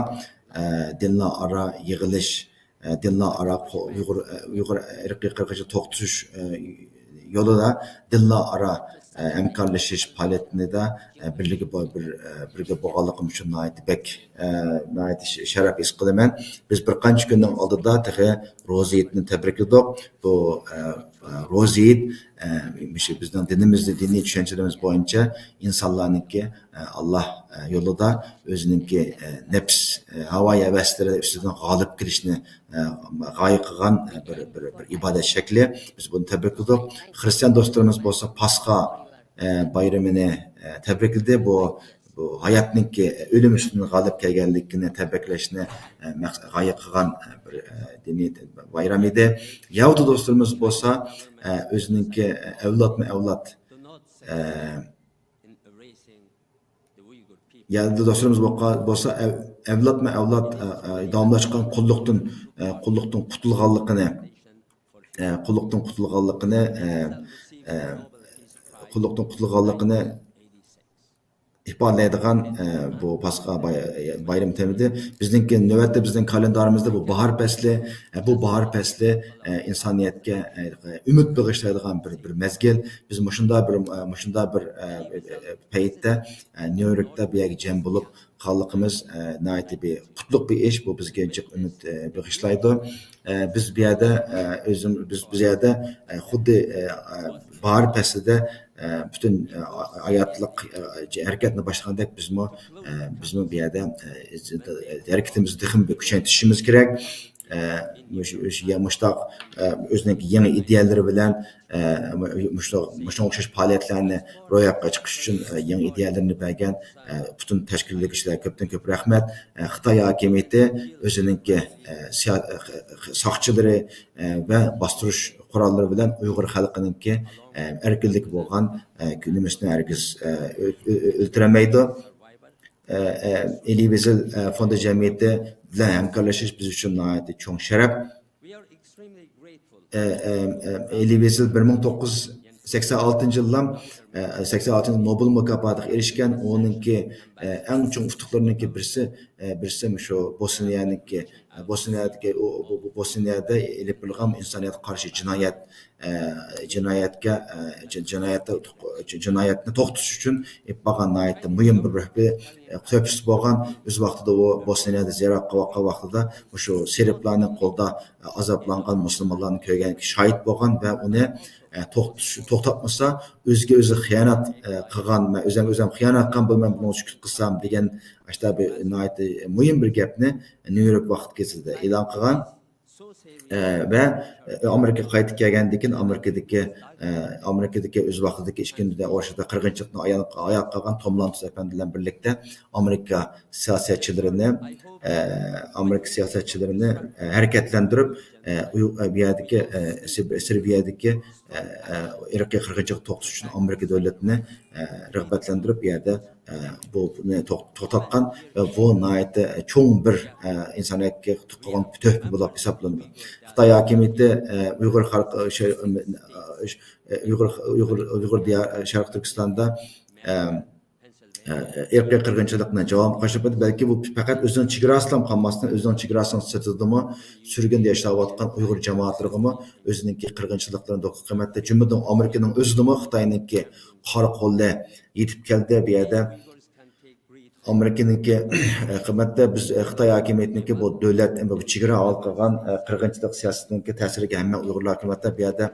ئە، دىنلار ئارا يىغىلىش، ئە، دىنلار ئارا قو-، ئۇيغۇر، ئە، ئۇيغۇر ئىرقىي قىرغىنچىلىقىنى توختىتىش، ئە، يولىدا دىنلار ئارا، ئە، ھەمكارلىشىش پائالىيىتىدە، ئە، بىرلىكى بو-، بىر، ئە، بىرگە بولغانلىقىم ئۈچۈن ناھايىتى بەك، ئە، ناھايىتى ش-، شەرەپ ھېس قىلىمەن. بىز بىر قانچە كۈننىڭ ئالدىدا تېخى روزا ھېيتنى تەبرىكلىدۇق. بۇ، ئە، ئە، روزا ھېيت، ئە، مۇشۇ بىزنىڭ دىنىمىزدا، دىنىي چۈشەنچىلىرىمىز بويىچە ئىنسانلارنىڭكى، ئە، ئاللا، ئە، يولىدا ئۆزىنىڭكى، ئە، نەپس، ئە، ھاۋا ھەۋەسلىرى ئۈستىدىن غالىب كېلىشنى، ئە، غايە قىلغان، ئە، بىر، بىر، بىر ئىبادەت شەكلى. بىز بۇنى تەبرىكلىدۇق. خىرىستىيان دوستلىرىمىز بولسا پاسخا، ئە، بايرىمىنى، ئە، تەبرىكلىدى. بۇ، بۇ ھاياتنىڭكى، ئە، ئۆلۈم ئۈستىدىن غالىب كەلگەنلىكىنى تەبرىكلەشنى، ئە، مەقس-، غايە قىلغان، ئە، بىر، ئە، دىنىي بايرام ئىدى. يەھۇدىي دوستلىرىمىز بولسا، ئە، ئۆزىنىڭكى، ئە، ئەۋلادمۇ ئەۋلاد، ئە، يەھۇدىي دوستلىرىمىز بولقا-، بولسا ئەۋ-، ئەۋلادمۇ ئەۋلاد، ئە، ئە، داۋاملاشقان قۇللۇقتىن، ئە، قۇللۇقتىن قۇتۇلغانلىقىنى، ئە، قۇللۇقتىن قۇتۇلغانلىقىنى، ئە، ئە، قۇللۇقتىن قۇتۇلغانلىقىنى ئىپادىلەيدىغان، ئە، بۇ پاسخا باي-، بايرىمى تېمىدى. بىزنىڭكى نۆۋەتتە بىزنىڭ كالېندارىمىزدا بۇ باھار پەسلى، ئە، بۇ باھار پەسلى، ئە، ئىنسانىيەتكە، ئە، ئۈمىد بېغىشلايدىغان بىر، بىر مەزگىل. بىز مۇشۇنداق بىر، ئە، مۇشۇنداق بىر، ئە، ئە، پەيتتە، ئە، نيۇ يوركتا بۇ يەرگە جەم بولۇپ قالغانلىقىمىز، ئە، ناھايىتى بىر قۇتلۇق بىر ئىش. بۇ بىزگە جىق ئۈمىد، ئە، بېغىشلايدۇ. ئە، بىز بۇ يەردە، ئە، ئۆزۈم-، بىز، بىز يەردە، ئە، خۇددى، ئە، ئە، باھار پەسلىدە، ئە، پۈتۈن، ئە، ھاياتلىق، ئە، ھەرىكەتنى باشلىغاندەك بىزمۇ، ئە، بىزمۇ بۇ يەردە، ئە، ھەرىكىتىمىزنى تېخىمۇ بىر كۈچەيتىشىمىز كېرەك. ئە، مۇش-، مۇش-، يا مۇشتاق، ئە، ئۆزىنىڭكى يېڭى ئىدىيەلىرى بىلەن، ئە، مۇشۇ، مۇشۇنىڭغا ئوخشاش پائالىيەتلەرنى روياپقا چىقىش ئۈچۈن، ئە، يېڭى ئىدىيەلىرىنى بەرگەن، ئە، پۈتۈن تەشكىللىگۈچىلەرگە كۆپتىن كۆپ رەھمەت. ئە، خىتاي ھاكىمىيىتى ئۆزىنىڭكى، ئە، سىيا-، ئە، ساقچىلىرى، ئە، ۋە باستۇرۇش قوراللىرى بىلەن ئۇيغۇر خەلقىنىڭكى، ئە، ئەركىنلىكى بولغان، ئە، نېمىسىنى ھەرگىز، ئە، ئۆ-، ئۆ-، ئۆلتۈرەلمەيدۇ. ئە، ئە، ئېلى ۋېزېل، ئە، فوندى جەمئىيىتى بىلەن ھەمكارلىشىش بىز ئۈچۈن ناھايىتى چوڭ شەرەپ. ئە، ئە، ئە، ئېلى ۋېزېل بىر مىڭ توققۇز يۈز سەكسەن ئالتىنچى يىلدا، ئە، سەكسەن ئالتىنچى نوبېل مۇكاپاتىغا ئېرىشكەن. ئۇنىڭكى، ئە، ئەڭ چوڭ ئۇتۇقلىرىنىڭكى بىرسى، ئە، بىرسى مۇشۇ بوسنىيەنىڭكى، ئە، بوسنىيەدىكى، ئۇ، بۇ، بۇ بوسنىيەدە ئېلىپ بېرىلغان ئىنسانىيەتكە قارشى جىنايەت، ئە، جىنايەتكە، ئە، جى-، جىنايەتتە، جىنايەتنى توختىتىش ئۈچۈن ئېلىپ بارغان ناھايىتى مۇھىم بىر رۆھبىرى، ئە، تۆھپىسى بولغان. ئۆز ۋاقتىدا ئۇ بوسنىيەدە زىيارەت قىلىۋاتقان ۋاقتىدا مۇشۇ سېربلارنىڭ قولىدا، ئە، ئازابلانغان مۇسۇلمانلارنى كۆرگەنگە شاھىت بولغان ۋە ئۇنى، ئە، توختىتىش، توختاتمىسا، ئۆزىگە ئۆزى خىيانەت، ئە، قىلغان، مەن ئۆزۈم، ئۆزۈم خىيانەت قىلغان بولىمەن، بۇنىڭغا شۈكۈر قىلسام، دېگەن ئاشۇنداق بىر ناھايىتى مۇھىم بىر گەپنى نيۇ يورك ۋاقىت گېزىتىدە ئېلان قىلغان. ئە، ۋە ئامېرىكىغا قايتىپ كەلگەندىن كېيىن ئامېرىكىدىكى، ئە، ئامېرىكىدىكى ئۆز ۋاقتىدىكى ئىككىنچى دۇنيا ئۇرۇشىدا قىرغىنچىلىقنى ئايان، ئايان قىلغان توم لانتوس ئەپەندى بىلەن بىرلىكتە ئامېرىكا سىياسەتچىلىرىنى، ئە، ئامېرىكا سىياسەتچىلىرىنى، ئە، ھەرىكەتلەندۈرۈپ، ئە، ئۇيغ-، ئە، بۇ يەردىكى، ئە، سىب-، سىربىيەدىكى، ئە، ئە، ئىرقىي قىرغىنچىلىق توختىتىش ئۈچۈن ئامېرىكا دۆلىتىنى، ئە، رىغبەتلەندۈرۈپ، بۇ يەردە ئە، بۇ، بۇنى توخ-، توختاتقان ۋە بۇ ناھايىتى چوڭ بىر، ئە، ئىنسانىيەتكە قىلغان تۆھپە بولۇپ ھېسابلىنىدۇ. خىتاي ھاكىمىيىتى، ئە، ئۇيغۇر خەلق، ئە، شەر-، ئە، ئۇيغۇر، ئۇيغۇر، ئۇيغۇر دىيار-، شەرقىي تۈركىستاندا، ئە، ئە، ئىرقىي قىرغىنچىلىقنى جاۋابكار قىلىپ، بەلكى بۇ پەقەت ئۆزىنىڭ چېگراسىدىلا قالماستىن، ئۆزىنىڭ چېگراسىنىڭ سىرتىدىمۇ سۈرگۈندە ياشاۋاتقان ئۇيغۇر جامائەتلىرىغىمۇ ئۆزىنىڭكى قىرغىنچىلىقلىرىنى دوقۇپ قىممەتتە، جۈملىدىن ئامېرىكىنىڭ ئۆزىدىمۇ خىتاينىڭكى قارا قولى يېتىپ كەلدى. بۇ يەردە ئامېرىكىنىڭكى، قىممەتتە بىز، خىتاي ھاكىمىيىتىنىڭكى بۇ دۆلەت، بۇ چېگرا ھالقىغان، قىرغىنچىلىق سىياسىتىنىڭكى تەسىرىگە ھەممە ئۇيغۇرلار قىممەتتە بۇ يەردە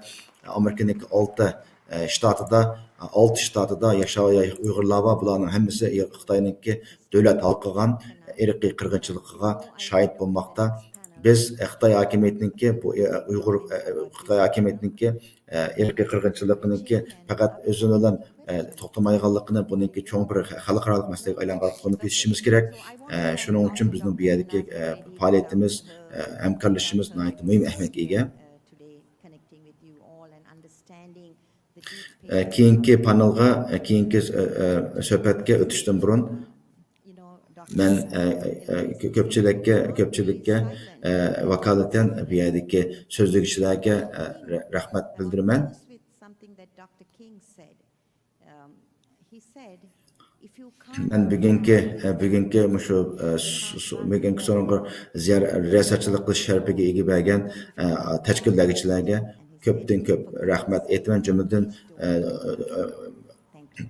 ئامېرىكىنىڭكى ئالتە، شتاتىدا، ئالتە شتاتىدا ياشاۋ-، ئۇيغۇرلار بار. بۇلارنىڭ ھەممىسى خىتاينىڭكى دۆلەت ھالقىغان ئىرقىي قىرغىنچىلىقىغا شاھىت بولماقتا. بىز، خىتاي ھاكىمىيىتىنىڭكى بۇ، ئۇيغۇر، خىتاي ھاكىمىيىتىنىڭكى ئىرقىي قىرغىنچىلىقىنىڭكى پەقەت ئۆزىنى بىلەن، ئە، توختىمايدىغانلىقىنى، بۇنىڭكى چوڭ بىر خەلقئارالىق مەسىلىگە ئايلانغانلىقىنى تونۇپ يېتىشىمىز كېرەك. ئە، شۇنىڭ ئۈچۈن بىزنىڭ بۇ يەردىكى، ئە، پائالىيىتىمىز، ئە، ھەمكارلىشىشىمىز ناھايىتى مۇھىم ئەھمىيەتكە ئىگە. ئە، كېيىنكى پانېلغا، ئە، كېيىنكى، ئە، ئە، سۆھبەتكە ئۆتۈشتىن بۇرۇن، مەن، ئە، ئە، كۆ-، كۆپچىلىككە، كۆپچىلىككە، ئە، ۋاكالىتەن بۇ يەردىكى سۆزلىگۈچىلەرگە، ئە، رە-، رەھمەت بىلدۈرىمەن. مەن بۈگۈنكى، ئە، بۈگۈنكى مۇشۇ، ئە، سو-، سو-، بۈگۈنكى سورۇنغا زىيار-، رىياسەتچىلىك قىلىش شەرىپىگە ئىگە بەرگەن، ئە، تەشكىللىگۈچىلەرگە كۆپتىن كۆپ رەھمەت ئېيتىمەن. جۈملىدىن، ئە، ئە، ئە،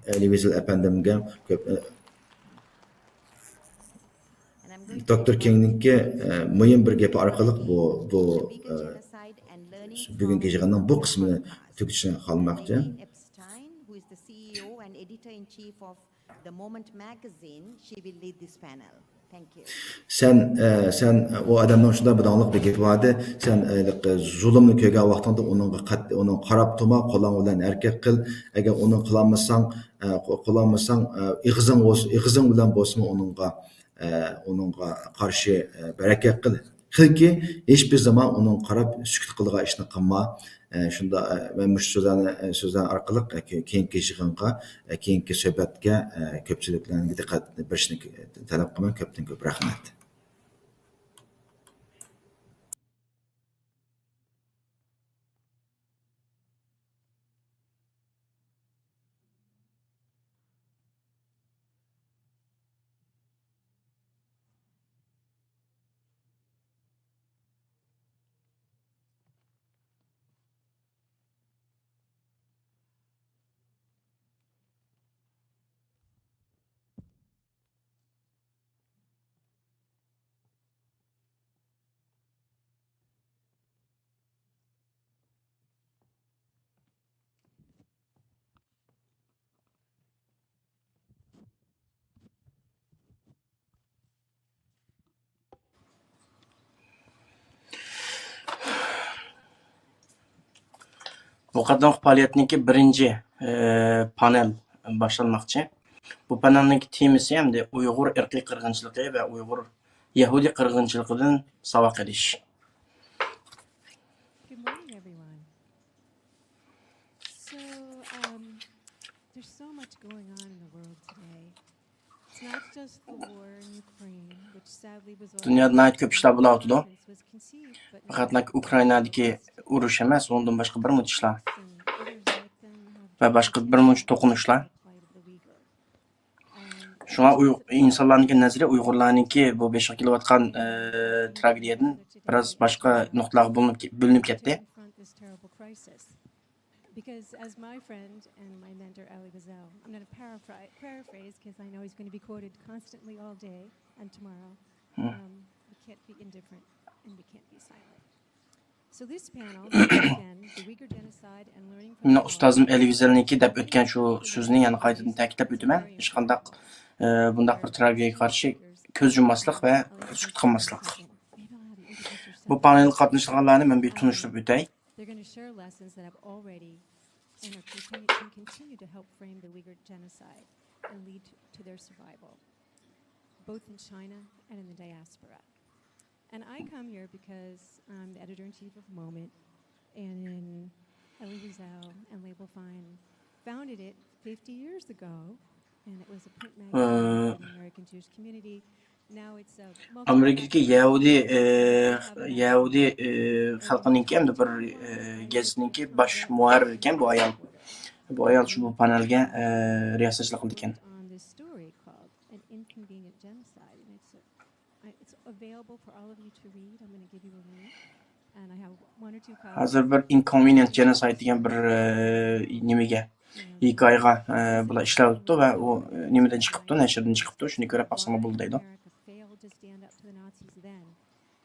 ئەلى ۋېزىل ئەپەندىمگە كۆپ، ئە، دوكتور كىڭنىڭكى، ئە، مۇھىم بىر گېپى ئارقىلىق بۇ، بۇ، ئە، بۈگۈنكى يىغىننىڭ بۇ قىسمىنى تۈگىتىشنى خالىماقچى. سەن، ئە، سەن، ئۇ ئادەمنىڭ شۇنداق بىر داڭلىق بىر گېپى بار ئىدى. سەن، ئە، زۇلۇمنى كۆرگەن ۋاقتىڭدا ئۇنىڭغا قەت-، ئۇنىڭغا قاراپ تۇرما، قولۇڭ بىلەن ھەرىكەت قىل. ئەگەر ئۇنى قىلالمىساڭ، ئە، قو-، قىلالمىساڭ، ئە، ئېغىزىڭ بولسا، ئېغىزىڭ بىلەن بولسىمۇ ئۇنىڭغا، ئە، ئۇنىڭغا قارشى، ئە، بىر ھەرىكەت قىل. قىلكى، ھېچبىر زامان ئۇنىڭغا قاراپ سۈكۈت قىلىدىغان ئىشنى قىلما. ئە، شۇنداق، ئە، مەن مۇشۇ سۆزلەرنى، ئە، سۆزلەر ئارقىلىق، ئە، كېيىنكى يىغىنغا، ئە، كېيىنكى سۆھبەتكە، ئە، كۆپچىلىكلەرنىڭ دىققەت بېرىشىنى تەلەپ قىلىمەن. كۆپتىن كۆپ رەھمەت. بۇ قېتىمقى پائالىيەتنىڭكى بىرىنچى، ئى، پانېل باشلانماقچى. بۇ پانېلنىڭكى تېمىسى ئەمدى ئۇيغۇر ئىرقىي قىرغىنچىلىقى ۋە ئۇيغۇر يەھۇدىي قىرغىنچىلىقىدىن ساۋاق ئېلىش. Good morning, everyone. So, um, there's so much going on in the world today. دۇنيادا ناھايىتى كۆپ ئىشلار بولۇۋاتىدۇ. پەقەتلا ئۇكرائىنادىكى ئۇرۇش ئەمەس، ئۇنىڭدىن باشقا بىر مۇنچە ئىشلار ۋە باشقا بىر مۇنچە توقۇنۇشلار. شۇڭا ئۇي-، ئىنسانلارنىڭكى نەزىرى ئۇيغۇرلارنىڭكى بۇ بېشىغا كېلىۋاتقان، ئە، تراگېدىيەدىن بىراز باشقا نۇقتىلارغا بۆلۈنۈپ، بۆلۈنۈپ كەتتى. Because as my friend and my mentor, Elie Wiesel, I'm gonna paraphr-, paraphrase, 'cause I know he's gonna be quoted constantly all day and tomorrow. Hmm. Um, we can't be indifferent and we can't be silent. So this panel, again, the Uyghur genocide and learning from مېنىڭ ئۇستازىم ئەلى ۋىزېلنىڭكى دەپ ئۆتكەن شۇ سۆزنى يەنە قايتىدىن تەكىتلەپ ئۆتىمەن. ھېچقانداق، ئە، بۇنداق بىر تراگېدىيەگە قارشى كۆز يۇمماسلىق ۋە سۈكۈت قىلماسلىق. بۇ پانېلغا قاتنىشىدىغانلارنى مەن بىر تونۇشتۇرۇپ ئۆتەي. They're going to share lessons that have already and are continue, can continue to help frame the Uyghur genocide and lead to their survival, both in China and in the diaspora. And I come here because I'm the editor in chief of Moment, and Elie Wiesel and Leibel Fein founded it fifty years ago, and it was a print magazine for the American Jewish community. Now it's a multi ئامېرىكىدىكى يەھۇدىي، ئى، يەھۇدىي، ئى، خەلقىنىڭكى ھەمدە بىر، ئى، گېزىتنىڭكى باش مۇھەررىرى ئىكەن بۇ ئايال. بۇ ئايال شۇ بۇ پانېلگە، ئى، رىياسەتچىلىك قىلىدىكەن. On this story called An Inconvenient Genocide, and it's a, I- it's available for all of you to read. I'm going to give you a link, and I have one or two copies. ھازىر بىر Inconvenient Genocide دېگەن بىر، ئى، نېمىگە، ھېكايىغا، ئى، بۇلار ئىشلەۋېتىپتۇ ۋە ئۇ، ئى، نېمىدىن چىقىپتۇ، نەشردىن چىقىپتۇ، شۇنى كۆرۈپ باقساڭلار بولىدۇ دەيدۇ. America failed to stand up to the Nazis then,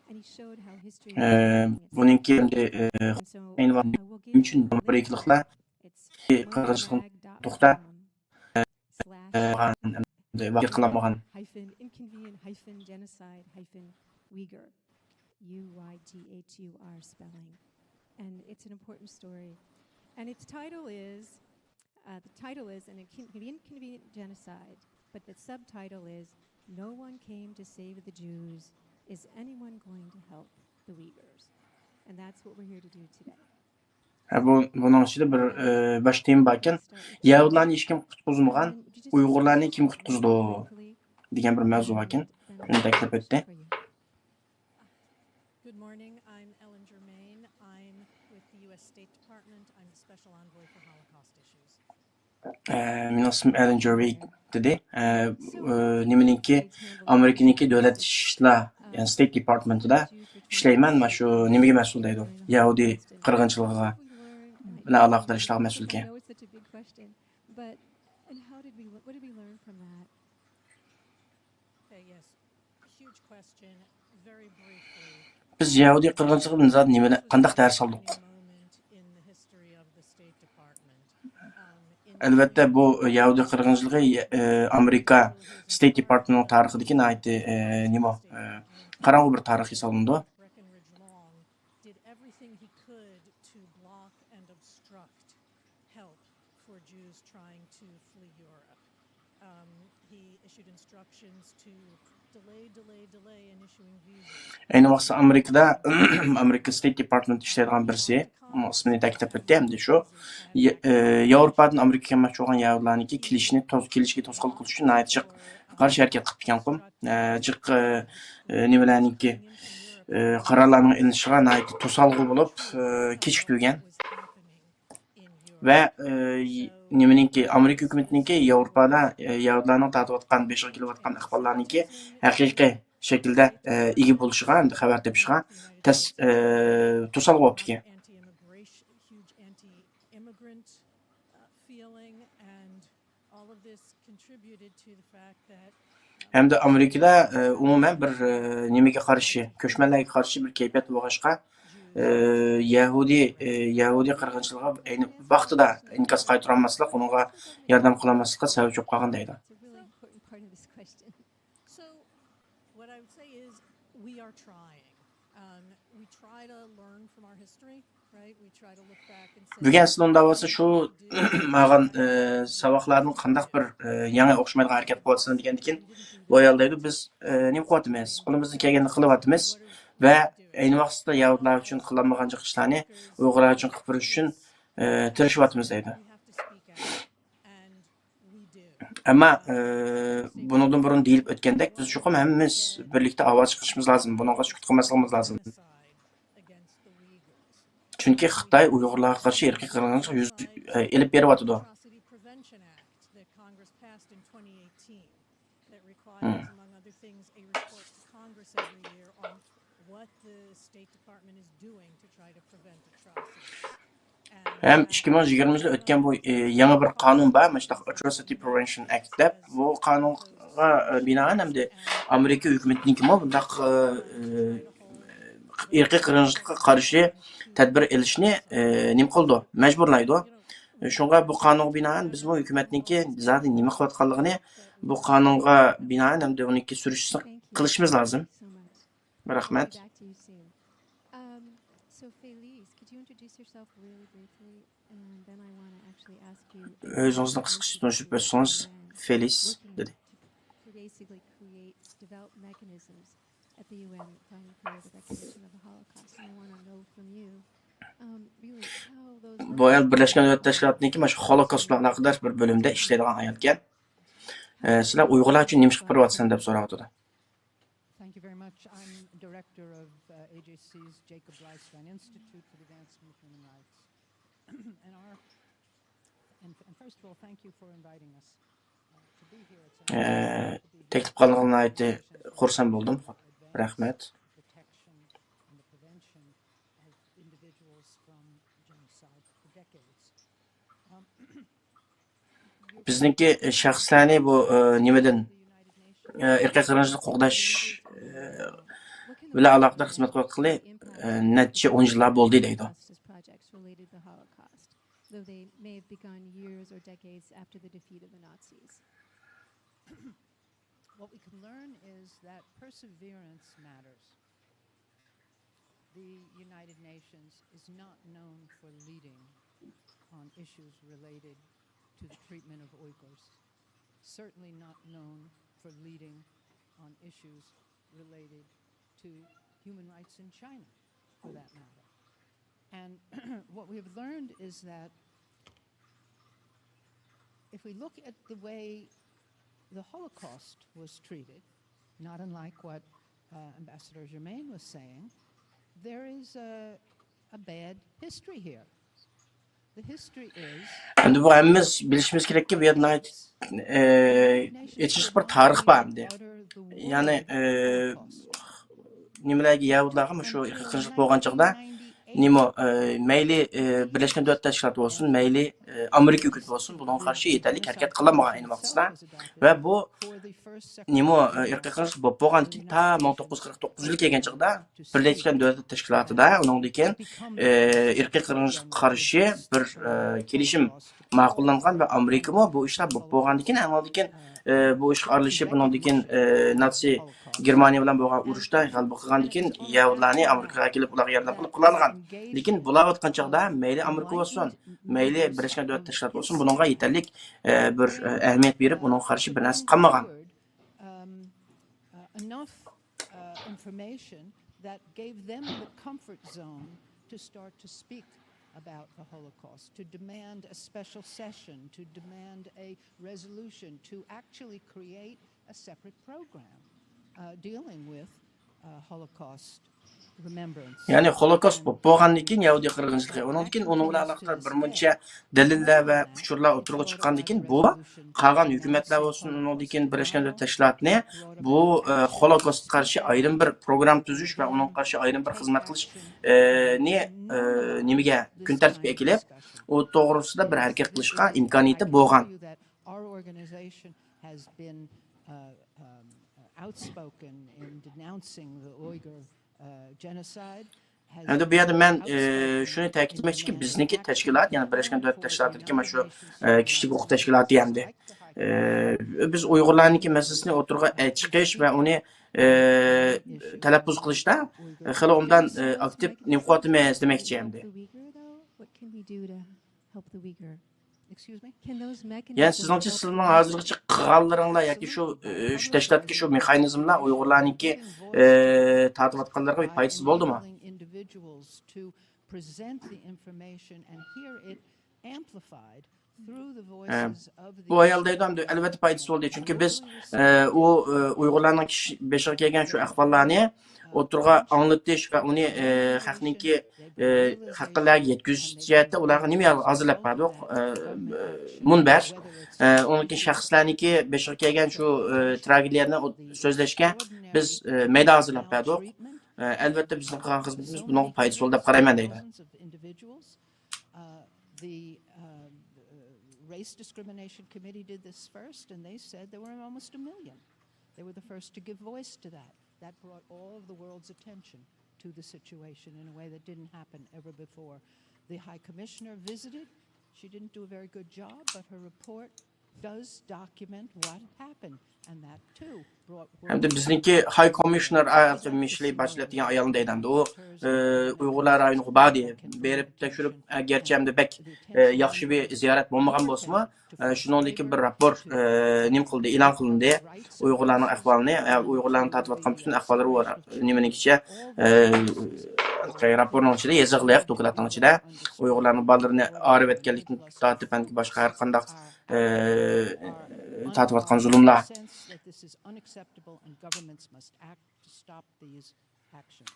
and he showed how history ئى، بۇنىڭكى ئەمدى، ئى، And so ئەينى ۋاقىتتا I will give نېمە ئۈچۈن you a link. ئامېرىكىلىقلار It's قىرغىنچىلىقنى توختات، ئى، slash قىلغان، ئەمدى ۋاقىت قىلالمىغان. hyphen inconvenient hyphen genocide hyphen Uyghur. U Y G H U R spelling. And it's an important story. And its title is, uh, the title is An Incon- Inconvenient Genocide, but the subtitle is No One Came to Save the Jews. Is Anyone Going to Help the Uyghurs? And that's what we're here to do today. ھە، بۇ، بۇنىڭ ئىچىدە بىر، ئى، باش تېما باركەن. يەھۇدىيلارنى ھېچكىم قۇتقۇزمىغان، ئۇيغۇرلارنى كىم قۇتقۇزىدۇ؟ دېگەن بىر مەۋزۇ باركەن. شۇنى تەكلىپ ئەتتى. Good morning. I'm Ellen Germain. I'm with the U S State Department. I'm the Special Envoy for Holocaust Issues. ئە، مېنىڭ ئىسمىم ئەلەن جېرۋېي دېدى. ئە، ئە، نېمىنىڭكى، ئامېرىكىنىڭكى دۆلەت ئىشلار، يەنى ستېيت دېپارتمېنتىدا ئىشلەيمەن. مانا شۇ نېمىگە مەسئۇل دەيدۇ، يەھۇدىي قىرغىنچىلىقىغا بىلەن ئالاقىدار ئىشلارغا مەسئۇلكەن. But and how did we what did we learn from that? Okay, yes. Huge question. Very briefly. بىز يەھۇدىي قىرغىنچىلىقىدىن زادى نېمىلەر، قانداق دەرس ئالدۇق؟ Moment in the history of the State Department. Um, in ئەلۋەتتە، بۇ يەھۇدىي قىرغىنچىلىقى، ئە، ئامېرىكا ستېيت دېپارتمېنتىنىڭ تارىخىدىكى ناھايىتى، ئە، نېمە، ئە، قاراڭغۇ بىر تارىخ ھېسابلىنىدۇ. Breckinridge Long did everything he could to block and obstruct help for Jews trying to flee Europe. Um, he issued instructions to delay, delay, delay in issuing visas. ئەينى ۋاقىتتا ئامېرىكىدا ئامېرىكا ستېيت دېپارتمېنت ئىشلەيدىغان بىرسى، ئۇنىڭ ئىسمىنى تەكىتلەپ ئۆتتى ئەمدى شۇ. يە-، ئە، ياۋروپادىن ئامېرىكىغا كەلمەكچى بولغان يەھۇدىيلارنىڭكى كېلىشىنى توس-، كېلىشىگە توسقۇنلۇق قىلىش ئۈچۈن ناھايىتى جىق قارشى ھەرىكەت قىلىپ كەلگەنكۇ. ئە، جىق، ئە، ئە، نېمىلەرنىڭكى، ئە، قارارلارنىڭ ئېلىنىشىغا ناھايىتى توسالغۇ بولۇپ، ئە، كېچىكتۈرگەن. ۋە، ئە، نېمىنىڭكى، ئامېرىكا ھۆكۈمىتىنىڭكى ياۋروپادا، ئە، يەھۇدىيلارنىڭ تارتىۋاتقان، بېشىغا كېلىۋاتقان ئىقباللارنىڭكى ھەقىقىي شەكىلدە، ئە، ئىگە بولۇشىغا ھەمدە خەۋەر تېپىشىغا تەس-، ئە، توسالغۇ بولۇپتىكەن. Anti-immigration, huge anti-immigrant uh, feeling, and all of this contributed to the fact that ھەمدە ئامېرىكىدا، ئە، ئومۇمەن بىر، ئە، نېمىگە قارشى، كۆچمەنلەرگە قارشى بىر كەيپىيات بولغاچقا، ئە، يەھۇدىي، ئە، يەھۇدىي قىرغىنچىلىقىغا ئەينى ۋاقتىدا ئىنكاس قايتۇرالماسلىق، ئۇنىڭغا ياردەم قىلالماسلىققا سەۋەب بولۇپ قالغان دەيدۇ. It's a really important part of this question. So, what I would say is, we are trying. Um, we try to learn from our history, right? We try to look back and say, بۈگۈن ئەسلى ئۇنداق بولسا شۇ ماغان، ئە، ساۋاقلاردىن قانداق بىر، ئە، يېڭى ئوخشىمايدىغان ھەرىكەت قىلىۋاتىسەن دېگەندىكىن، بۇ ئايال دەيدۇ، بىز، ئە، نېمە قىلىۋاتىمىز؟ قولىمىزدىن كەلگەننى قىلىۋاتىمىز ۋە ئەينى ۋاقىتتا يەھۇدىيلار ئۈچۈن قىلالمىغان جىق ئىشلارنى ئۇيغۇرلار ئۈچۈن قىلىپ بېرىش ئۈچۈن، ئە، تىرىشىۋاتىمىز دەيدۇ. we have to speak out. And we do. ئەمما، ئە، بۇنىڭدىن بۇرۇن دېيىلىپ ئۆتكەندەك، بىز چوقۇم ھەممىمىز بىرلىكتە ئاۋاز چىقىرىشىمىز لازىم. بۇنىڭغا سۈكۈت قىلماسلىقىمىز لازىم. Genocide against the Uyghurs. چۈنكى خىتاي ئۇيغۇرلارغا قارشى ئىرقىي قىرغىنچىلىق يۈز-، ئېلىپ بېرىۋاتىدۇ. Atrocity Prevention Act that Congress passed in twenty eighteen that requires, among other things, a report to Congress every year on what the State Department is doing to try to prevent atrocities. And ھەم ئىككى مىڭ يىگىرمە يىلى ئۆتكەن بۇ، ئى، يېڭى بىر قانۇن بار، مۇشۇنداق Atrocity Prevention Act دەپ. بۇ قانۇنغا، ئى، بىنائەن ئەمدى ئامېرىكا ھۆكۈمىتىنىڭكىمۇ بۇنداق، ئى، ئىرقىي قىرغىنچىلىققا قارشى تەدبىر ئېلىشنى، ئى، نېمە قىلىدۇ؟ مەجبۇرلايدۇ. شۇڭا بۇ قانۇنغا بىنائەن بىزمۇ ھۆكۈمەتنىڭكى زادى نېمە قىلىۋاتقانلىقىنى بۇ قانۇنغا بىنائەن ئەمدى ئۇنىڭكى سۈرۈشتە قىلىشىمىز لازىم. رەھمەت. Back to you soon. Um, so Feliz, could you introduce yourself really briefly? And then I want to actually ask you ئۆزىڭىزنى قىسقىچە تونۇشتۇرۇپ ئۆتسىڭىز. فېلىس دېدى. To basically create, develop mechanisms at the U N finding for the recognition of the Holocaust. And I want to know from you, um, really how those بۇ ئايال بىرلەشكەن دۆلەتلەر تەشكىلاتىنىڭكى مانا شۇ خولوكوست بىلەن ئالاقىدار بىر بۆلۈمدە ئىشلەيدىغان ئايالكەن. ئە، سىلەر ئۇيغۇرلار ئۈچۈن نېمە ئىش قىلىپ بېرىۋاتىسەن دەپ سوراۋاتىدۇ. Thank you very much. I'm director of uh, A J C's Jacob Weisstein Institute for the Advancement of Human Rights. and, our, and, and first of all, thank you for inviting us uh, to be here. It's an ئە، honor to be here. تەكلىپ قىلغىنىغا ناھايىتى خۇرسەن بولدۇم. رەھمەت. Protection and the prevention of individuals from genocide for decades. Um, بىزنىڭكى شەخسلەرنى بۇ ئە، نېمىدىن، ئە، ئىرقىي قىرغىنچىلىقنى قوغداش ئە، بىلەن ئالاقىدار خىزمەت قىلىۋاتقىلى ئە، نەچچە ئون يىللار بولدى دەيدۇ. Justice projects related to the Holocaust, though they may have begun years or decades after the defeat of the Nazis. What we can learn is that perseverance matters. The United Nations is not known for leading on issues related to the treatment of Uyghurs, certainly not known for leading on issues related to human rights in China, for that matter. And what we have learned is that if we look at the way the Holocaust was treated, not unlike what uh, Ambassador Germain was saying, there is a, a bad history here. The history is ئەمدى بۇ ھەممىمىز بىلىشىمىز كېرەككى، بۇ يەردە ناھايىتى ئە، ئېچىشلىق بىر تارىخ بار ئەمدى. يەنى ئە، نېمىلەرگە يەھۇدىيلارغا مۇشۇ ئىرقىي قىرغىنچىلىق بولغان چاغدا نېمە ئە، مەيلى ئە، بىرلەشكەن دۆلەتلەر تەشكىلاتى بولسۇن، مەيلى ئە، ئامېرىكا ھۆكۈمىتى بولسۇن، بۇنىڭغا قارشى يېتەرلىك ھەرىكەت قىلالمىغان ئەينى ۋاقتىدا. ۋە بۇ نېمە ئە، ئىرقىي قىرغىنچىلىق بولۇپ بولغاندىن كېيىن تا مىڭ توققۇز يۈز قىرىق توققۇزىنچى يىلى كەلگەن چاغدا بىرلەشكەن دۆلەتلەر تەشكىلاتىدا ئۇنىڭدىن كېيىن ئە، ئىرقىي قىرغىنچىلىققا قارشى بىر ئە، كېلىشىم ماقۇللانغان ۋە ئامېرىكىمۇ بۇ ئىشلار بولۇپ بولغاندىن كېيىن، ئاندىن كېيىن ئە، بۇ ئىشقا ئارىلىشىپ، ئۇنىڭدىن كېيىن ئە، ناتسى گېرمانىيە بىلەن بولغان ئۇرۇشتا غەلىبە قىلغاندىن كېيىن يەھۇدىيلارنى ئامېرىكىغا ئەكېلىپ ئۇلارغا ياردەم قىلىپ قىلالىغان. لېكىن بۇلار ئېيتقان چاغدا مەيلى ئامېرىكا بولسۇن، مەيلى بىرلەشكەن دۆلەت تەشكىلاتى بولسۇن، بۇنىڭغا يېتەرلىك ئە، بىر ئە، ئەھمىيەت بېرىپ، ئۇنىڭغا قارشى بىر نەرسە قىلمىغان. um, uh, enough uh, information that gave them the comfort zone to start to speak about the Holocaust, to demand a special session, to demand a resolution, to actually create a separate program uh, dealing with uh, Holocaust remembrance. يەنى خولوكوست بولۇپ بولغاندىن كېيىن، يەھۇدىي قىرغىنچىلىقى، ئۇنىڭدىن كېيىن ئۇنىڭ بىلەن ئالاقىدار بىر مۇنچە دەلىللەر ۋە ئۇچۇرلار ئوتتۇرىغا چىققاندىن كېيىن، بۇ قالغان ھۆكۈمەتلەر بولسۇن، ئۇنىڭدىن كېيىن بىرلەشكەن دۆلەت تەشكىلاتىنى بۇ ئە، خولوكوستقا قارشى ئايرىم بىر پروگرامما تۈزۈش ۋە ئۇنىڭغا قارشى ئايرىم بىر خىزمەت قىلىش ئە، نى ئە، نېمىگە، كۈن تەرتىپكە ئەكېلىپ، ئۇ توغرىسىدا بىر ھەرىكەت قىلىشقا ئىمكانىيىتى بولغان. Our organization has been uh, um, outspoken in denouncing the Uyghur uh, genocide. ئەمدى بۇ يەردە مەن ئە، شۇنى تەكىتلىمەكچىكى، بىزنىڭكى تەشكىلات، يەنى بىرلەشكەن دۆلەت تەشكىلاتىدىكى مانا شۇ ئە، كىشىلىك ھوقۇق تەشكىلاتى ئەمدى ئە، بىز ئۇيغۇرلارنىڭكى مەسىلىسىنى ئوتتۇرىغا ئە، چىقىش ۋە ئۇنى ئە، تەلەپپۇز قىلىشتا ئە، خېلى ئوبدان ئە، ئاكتىپ نېمە قىلىۋاتىمىز دېمەكچى ئەمدى. The Uyghur, though? What can we do to help the Uyghur? Excuse me? Can those يەنى mechanisms سىزنىڭچە، help سىزنىڭ ھازىرغىچە قىلغانلىرىڭلار ياكى شۇ ئە، شۇ تەشكىلاتتىكى شۇ مېخانىزملار ئۇيغۇرلارنىڭكى ئە، تارتىۋاتقانلىرىغا بىر پايدىسى بولدىمۇ؟ Individuals to present the information and hear it amplified through the ئە، voices of بۇ ئايال دەيدۇ، ئەمدى ئەلۋەتتە پايدىسى بولدى. چۈنكى بىز ئە، ئۇ ئە، ئۇيغۇرلارنىڭ كىشى بېشىغا كەلگەن شۇ ئەھۋاللارنى ئوتتۇرىغا ئاڭلىتىش ۋە ئۇنى ئە، خەقنىڭكى ئە، خەققىلەرگە يەتكۈزۈش جەھەتتە ئۇلارغا نېمە ھازىرلاپ بەردۇق؟ ئە، مۇنبەر. ئە، ئۇنىڭدىن كېيىن شەخسلەرنىڭكى بېشىغا كەلگەن شۇ ئە، تراگېدىيەنى سۆزلەشكە بىز ئە، مەيدان ھازىرلاپ بەردۇق. ئە، ئەلۋەتتە بىزنىڭ قىلغان خىزمىتىمىز بۇنىڭغا پايدىسى بولدى دەپ قارايمەن دەيدۇ. Thousands of individuals. Uh, the uh, uh, Race Discrimination Committee did this first, and they said there were almost a million. They were the first to give voice to that. That brought all of the world's attention to the situation in a way that didn't happen ever before. The High Commissioner visited. She didn't do a very good job, but her report does document what happened, and that too brought ھەمدە بىزنىڭكى ھاي كومىشنېر مىشلى باچلېت دېگەن ئايالنى دەيدۇ ئەمدى. ئۇ ئۇيغۇرلار رايونىغا باردى، بېرىپ تەكشۈرۈپ، گەرچە ئەمدى بەك ياخشى بىر زىيارەت بولمىغان بولسىمۇ، شۇنىڭدىكى بىر راپور نېمە قىلدى، ئېلان قىلىندى. ئۇيغۇرلارنىڭ ئەھۋالىنى، ئۇيغۇرلارنىڭ تارتىۋاتقان پۈتۈن ئەھۋاللىرى نېمىنىڭكىچە، راپورنىڭ ئىچىدە يېزىقلىق، دوكلاتنىڭ ئىچىدە ئۇيغۇرلارنىڭ بالىلىرىنى ئايرىۋەتكەنلىكتىن تارتىپ، باشقا ھەر قانداق تارتىۋاتقان زۇلۇملار.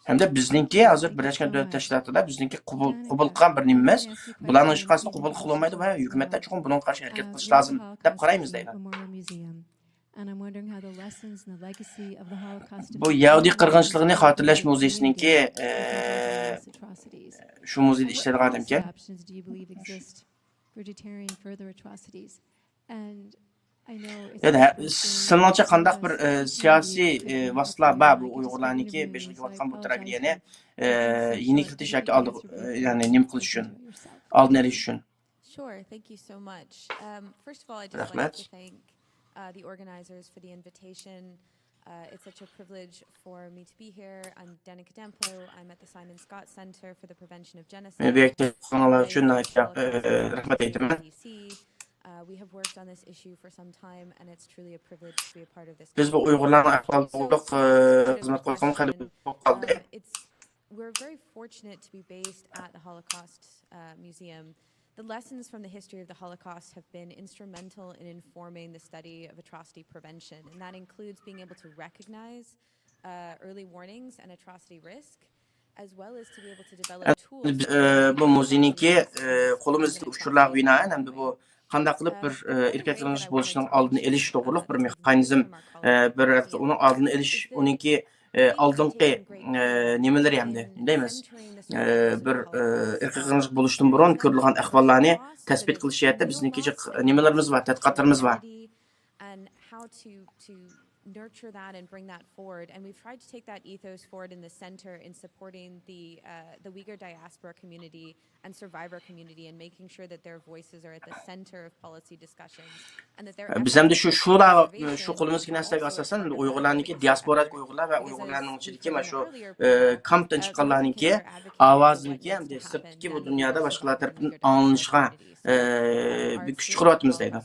ھەمدە بىزنىڭكى ھازىر بىرلەشكەن دۆلەت تەشكىلاتىدا بىزنىڭكى قوبۇل، قوبۇل قىلغان بىر نېمىمىز، بۇلارنىڭ ھېچقايسىسى قوبۇل قىلالمايدۇ ۋە ھۆكۈمەتلەر چوقۇم بۇنىڭغا قارشى ھەرىكەت قىلىشى لازىم دەپ قارايمىز دەيدۇ. بۇ يەھۇدىي قىرغىنچىلىقىنى خاتىرىلەش مۇزېيىسىنىڭكى، ئە، شۇ مۇزېيدا ئىشلەيدىغان ئادەمكەن. يەنى سىلىڭچە قانداق بىر، ئە، سىياسىي، ئە، ۋاسىتىلار بار بۇ ئۇيغۇرلارنىڭكى بېشىغا كېلىۋاتقان بۇ تراگېدىيەنى، ئە، يېنىكلىتىش ياكى ئالدىغا، ئە، يەنى نېمە قىلىش ئۈچۈن؟ ئالدىنى ئېلىش ئۈچۈن. Sure, thank you so much. Um, first of all, I'd just like رەھمەت. To thank, uh, the organizers for the invitation. Uh, it's such a privilege for me to be here. I'm Danica Dempo. I'm at the Simon Scott Center for the Prevention of Genocide. مېنى بۇ يەرگە چاقىرغانلار ئۈچۈن ناھايىتى، ئە، رەھمەت ئېيتىمەن. Uh, we have worked on this issue for some time, and it's truly a privilege to be a part of this. بىز بۇ ئۇيغۇرلارنىڭ ئەھۋالى توغرۇلۇق، ئە، خىزمەت قىلىۋاتقانلىقى خېلى كۆپ بولۇپ قالدى. Um, it's, we're very fortunate to be based at the Holocaust, uh, Museum. The lessons from the history of the Holocaust have been instrumental in informing the study of atrocity prevention, and that includes being able to recognize, uh, early warnings and atrocity risk, as well as to be able to develop tools. بىز، ئە، بۇ مۇزېينىڭكى، ئە، قولىمىزدىكى ئۇچۇرلارغا بىنائەن ھەمدە بۇ قانداق قىلىپ بىر، ئە، ئىرقىي قىرغىنچىلىق بولۇشىنىڭ ئالدىنى ئېلىش توغرۇلۇق بىر مېخانىزم، ئە، بىر ئۇنىڭ ئالدىنى ئېلىش، ئۇنىڭكى ئالدىنقى نېمىلىرى ھەمدە دەيمىز، بىر ئىرقىي قىرغىنچىلىق بولۇشتىن بۇرۇن كۆرۈلگەن ئەھۋاللارنى تەسبىت قىلىش جەھەتتە بىزنىڭكى جىق نېمىلىرىمىز بار، تەتقىقاتلىرىمىز بار. And how to, to nurture that and bring that forward. And we've tried to take that ethos forward in the center in supporting the, uh, the Uyghur diaspora community and survivor community and making sure that their voices are at the center of policy discussions and that they're بىز ئەمدى شۇ، شۇلار، شۇ قولىمىزدىكى نەرسىلەرگە ئاساسەن ئۇيغۇرلارنىڭكى، دىياسپورادىكى ئۇيغۇرلار ۋە ئۇيغۇرلارنىڭ ئىچىدىكى مانا شۇ، ئە، كامپتىن چىققانلارنىڭكى ئاۋازىنىڭكى ھەمدە سىرتتىكى بۇ دۇنيادا باشقىلار تەرىپىدىن ئاڭلىنىشىغا، ئە، بىر كۈچ چىقىرىۋاتىمىز دەيدۇ.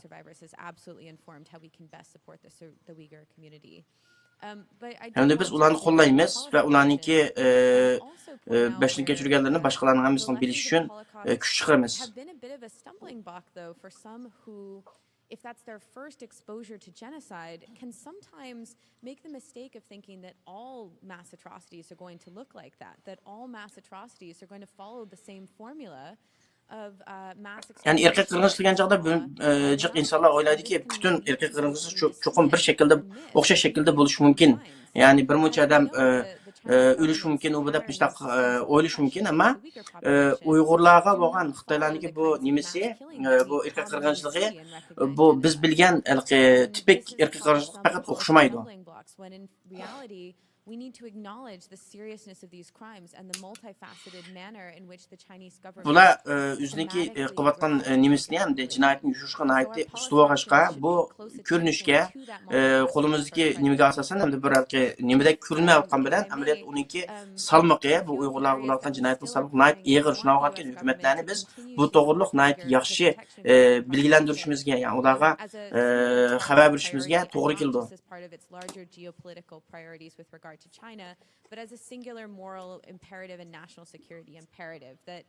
ھەمدە بىز ئۇلارنى قوللايمىز ۋە ئۇلارنىڭكى، ئە، ئە، بەشنى كەچۈرگەنلىرىنى باشقىلارنىڭ ھەممىسىنىڭ بىلىشى ئۈچۈن، ئە، كۈچ چىقىرىمىز. If that's their first exposure to genocide, can sometimes make the mistake of thinking that all mass atrocities are going to look like that, that all mass atrocities are going to follow the same formula. يەنى ئىرقىي قىرغىنچىلىق دېگەن چاغدا بۇ، ئە، جىق ئىنسانلار ئويلايدۇكى، پۈتۈن ئىرقىي قىرغىنچىلىق چوقۇم بىر شەكىلدە، ئوخشاش شەكىلدە بولۇشى مۇمكىن. يەنى بىر مۇنچە ئادەم، ئە، ئە، ئۆلۈشى مۇمكىن، ئۇ بۇ دەپ مۇشۇنداق، ئە، ئويلىشى مۇمكىن، ئەمما، ئە، ئۇيغۇرلارغا بولغان خىتايلارنىڭكى بۇ نېمىسى، ئە، بۇ ئىرقىي قىرغىنچىلىقى، بۇ بىز بىلگەن ھېلىقى تىپىك ئىرقىي قىرغىنچىلىققا پەقەت ئوخشىمايدۇ. We need to acknowledge the seriousness of these crimes and the multifaceted manner in which the Chinese government بۇلار، ئە، ئۆزىنىڭكى، ئە، قىلىۋاتقان، ئە، نېمىسىنى ھەمدە جىنايەتنى يوشۇرۇشقا ناھايىتى ئۇستىۋا بولغاچقا، بۇ كۆرۈنۈشكە، ئە، قولىمىزدىكى نېمىگە ئاساسەن، ھەمدە بىر ھېلىقى نېمىدەك كۆرۈنمەيۋاتقان بىلەن، ئەمەلىيەتتە ئۇنىڭكى سالمىقى، بۇ ئۇيغۇرلارغا بولۇۋاتقان جىنايەتنىڭ سالمىقى ناھايىتى ئېغىر. شۇنداق بولغانىكەن، ھۆكۈمەتلەرنى بىز بۇ توغرۇلۇق ناھايىتى ياخشى، ئە، بىلگىلەندۈرۈشىمىزگە، يەنى ئۇلارغا، ئە، خەۋەر بېرىشىمىزگە توغرا كېلىدۇ. But as a singular moral imperative and national security imperative that,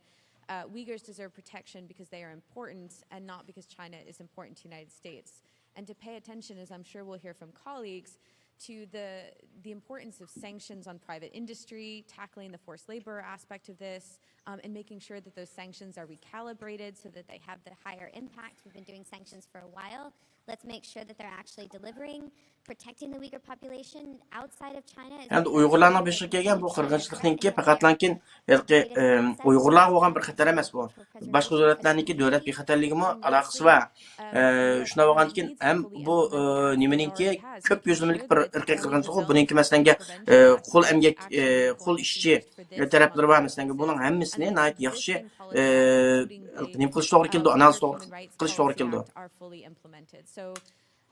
uh, Uyghurs deserve protection because they are important and not because China is important to the United States. And to pay attention, as I'm sure we'll hear from colleagues, to the, the importance of sanctions on private industry, tackling the forced labor aspect of this, um, and making sure that those sanctions are recalibrated so that they have the higher impact. We've been doing sanctions for a while. Let's make sure that they're actually delivering, protecting the Uyghur population outside of China. ئەمدى ئۇيغۇرلارنىڭ بېشىغا كەلگەن بۇ قىرغىنچىلىقنىڭكى پەقەتلەنكىن ھېلىقى، ئە، ئۇيغۇرلارغا بولغان بىر خەتەر ئەمەس بۇ. باشقا دۆلەتلەرنىڭكى دۆلەت بىخەتەرلىكىمۇ ئالاقىسى بار. ئە، شۇنداق بولغاندىكىن ھەم بۇ، ئە، نېمىنىڭكى كۆپ يۈزلىمىلىك بىر ئىرقىي قىرغىنچىلىق، بۇنىڭكى مەسىلەنگە، ئە، قۇل ئەمگەك، ئە، قۇل ئىشچى تەرەپلىرى بار. مەسىلەنگە بۇنىڭ ھەممىسىنى ناھايىتى ياخشى، ئە، نېمە قىلىش توغرا كېلىدۇ، ئانالىز توغرا قىلىش توغرا كېلىدۇ. So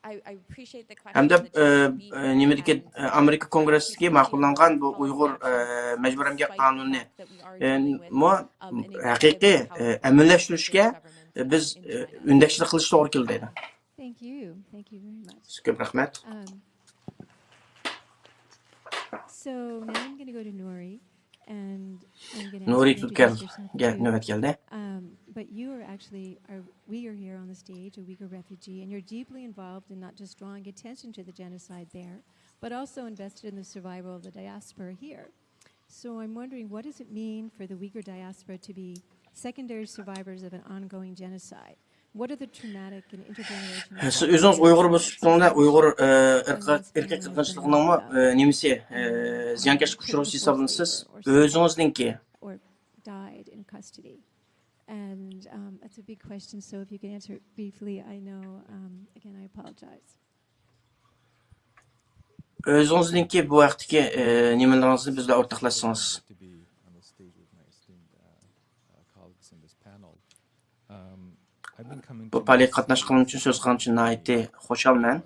I, I appreciate the question ھەمدە، that ئە، you should be ئە، نېمىدىكى، ئە، ئامېرىكا كونگرېسسىدىكى ماقۇللانغان بۇ ئۇيغۇر، ئە، مەجبۇرىي ئەمگەك قانۇنى، ئە، مۇ-، ھەقىقىي، ئە، ئەمەلىيلەشتۈرۈشكە، ئە، بىز، ئە، ئۈندەكچىلىك قىلىش توغرا كېلىدۇ دەيدۇ. Thank you. Thank you very much. سىزگە كۆپ رەھمەت. Um, so now I'm gonna go to Nuri, and I'm gonna نۇرى ask you to تۈركەل، introduce yourself گە-، too. نۆۋەت كەلدى. Um, but you are actually our Uyghur here on the stage, a Uyghur refugee, and you're deeply involved in not just drawing attention to the genocide there, but also invested in the survival of the diaspora here. So I'm wondering, what does it mean for the Uyghur diaspora to be secondary survivors of an ongoing genocide? What are the traumatic and intergenerational سىز ئۆزىڭىز ئۇيغۇر بولۇپ چىقتىڭىزدا، ئۇيغۇر، ئە، ئىرقىي، ئىرقىي قىرغىنچىلىقنىڭمۇ، ئە، نېمىسى، ئە، زىيانكەشلىككە ئۇچرىغۇچىسى ھېسابلىنىسىز؟ ئۆزىڭىزنىڭكى. Or died in custody. And, um, that's a big question, so if you can answer it briefly, I know, um, again, I apologize. ئۆزىڭىزنىڭكى بۇ ھەقتىكى، ئە، نېمىلىرىڭىزنى بىز بىلەن ئورتاقلاشسىڭىز. بۇ پائالىيەتكە قاتناشقىنىم ئۈچۈن، سۆز قىلغىنىم ئۈچۈن ناھايىتى خۇشالمەن.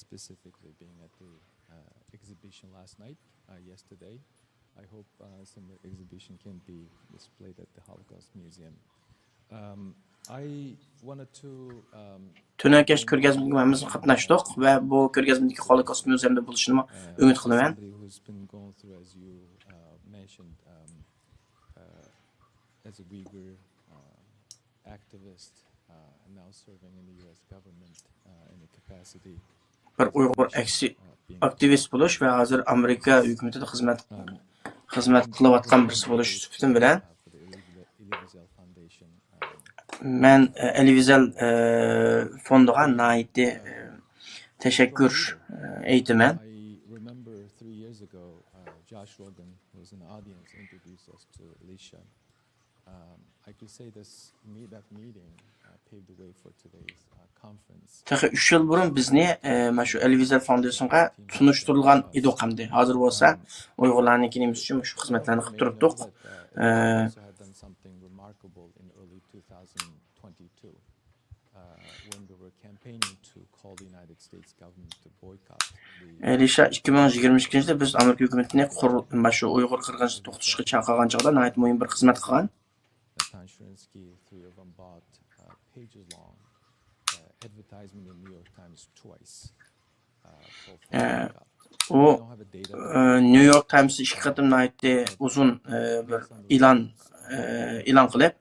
Specifically being at the uh, exhibition last night, uh, yesterday. I hope uh, some exhibition can be displayed at the Holocaust Museum. Um, I wanted to um, تۈنۈگۈن كەچتە كۆرگەزمىگە ھەممىمىز قاتناشتۇق ۋە بۇ كۆرگەزمىدىكى ھولوكوست مۇزېيىمىزدە بولۇشىنىمۇ ئۈمىد قىلىمەن. Somebody who's been going through, as you uh, mentioned, um, uh, as a Uyghur uh, activist, uh, and now serving in the U S government uh, in a capacity بىر ئۇيغۇر ئەكسى-، ئاكتىۋىست بولۇش ۋە ھازىر ئامېرىكا ھۆكۈمىتىدە خىزمەت، خىزمەت قىلىۋاتقان بىرسى بولۇش سۈپىتىم بىلەن، مەن، ئە، ئېلى ۋىزېل، ئە، فوندىغا ناھايىتى، ئە، تەشەككۈر، ئە، ئېيتىمەن. I remember three years ago, uh, Josh Rogan, who was in the audience, introduced us to Alicia. Um, I could say this, me-, that meeting uh, paved the way for today's uh, conference. تېخى ئۈچ يىل بۇرۇن بىزنى، ئە، مانا شۇ ئېلى ۋىزېل فاوندېيشنغا تونۇشتۇرۇلغان ئىدۇق ئەمدى. ھازىر بولسا ئۇيغۇرلارنىڭكى نېمىسى ئۈچۈن مۇشۇ خىزمەتلەرنى قىلىپ تۇرۇپتۇق. ئە، ئېلىشا، ئىككى مىڭ يىگىرمە ئىككىنچى يىلدا بىز ئامېرىكا ھۆكۈمىتىنى قۇر-، مانا شۇ ئۇيغۇر قىرغىنچىلىقىنى توختىتىشقا چاقىرغان چاغدا ناھايىتى مۇھىم بىر خىزمەت قىلغان. Than Sharansky, three of them bought uh, pages long uh, advertisement in New York Times twice. ئە، ئۇ، ئە، نيۇ يورك تايمستا ئىككى قېتىم ناھايىتى ئۇزۇن، ئە، بىر ئېلان، ئە، ئېلان قىلىپ،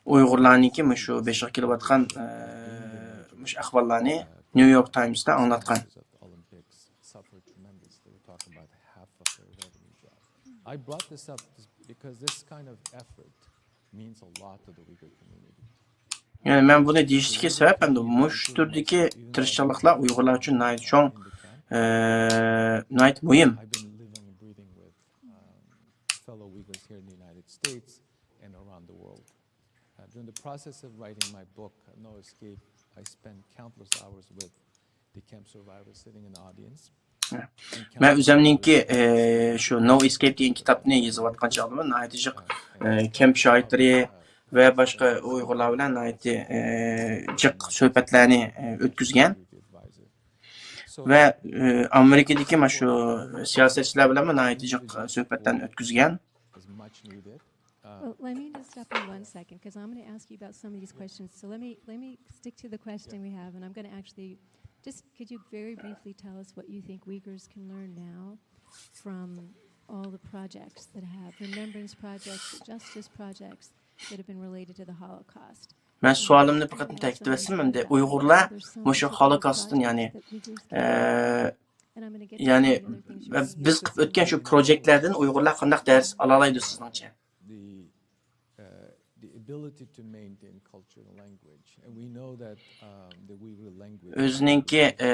ئۇيغۇرلارنىڭكى مۇشۇ بېشىغا كېلىۋاتقان، ئە، مۇشۇ ئەھۋاللارنى نيۇ يورك تايمستا ئاڭلاتقان. I brought this up because this kind of effort means a lot to the Uyghur community. يەنى مەن بۇنى دېيىشتىكى سەۋەب، ئەمدى مۇشۇ تۈردىكى تىرىشچانلىقلار ئۇيغۇرلار ئۈچۈن ناھايىتى چوڭ، ئە، ناھايىتى مۇھىم. I've been living and breathing with um, fellow Uyghurs here in the United States and around the world. Uh, during the process of writing my book, No Escape, I spent countless hours with the camp survivors sitting in the audience. مەن ئۆزۈمنىڭكى، ئە، شۇ نو ئېسكەيپ دېگەن كىتابنى يېزىۋاتقان چاغدىمۇ ناھايىتى جىق، ئە، كەمپ شاھىتلىرى ۋە باشقا ئۇيغۇرلار بىلەن ناھايىتى، ئە، جىق سۆھبەتلەرنى، ئە، ئۆتكۈزگەن. ۋە، ئە، ئامېرىكىدىكى مانا شۇ سىياسەتچىلەر بىلەنمۇ ناھايىتى جىق سۆھبەتلەرنى ئۆتكۈزگەن. Well, let me just step in one second, because I'm gonna ask you about some of these questions. So let me, let me stick to the question we have, and I'm gonna actually, just, could you very briefly tell us what you think Uyghurs can learn now from all the projects that have, remembrance projects, justice projects that have been related to the Holocaust? مەن سوئالىمنى بىر قېتىم تەكىتلەپ ئۆتسەم، ئەمدى ئۇيغۇرلار مۇشۇ ھولوكاستتىن، يەنى، ئە، يەنى، بىز قىلىپ ئۆتكەن شۇ پروجېكتلەردىن ئۇيغۇرلار قانداق دەرس ئالالايدۇ سىزنىڭچە؟ The, uh, the ability to maintain culture and language. And we know that, um, the Uyghur language ئۆزىنىڭكى، ئە،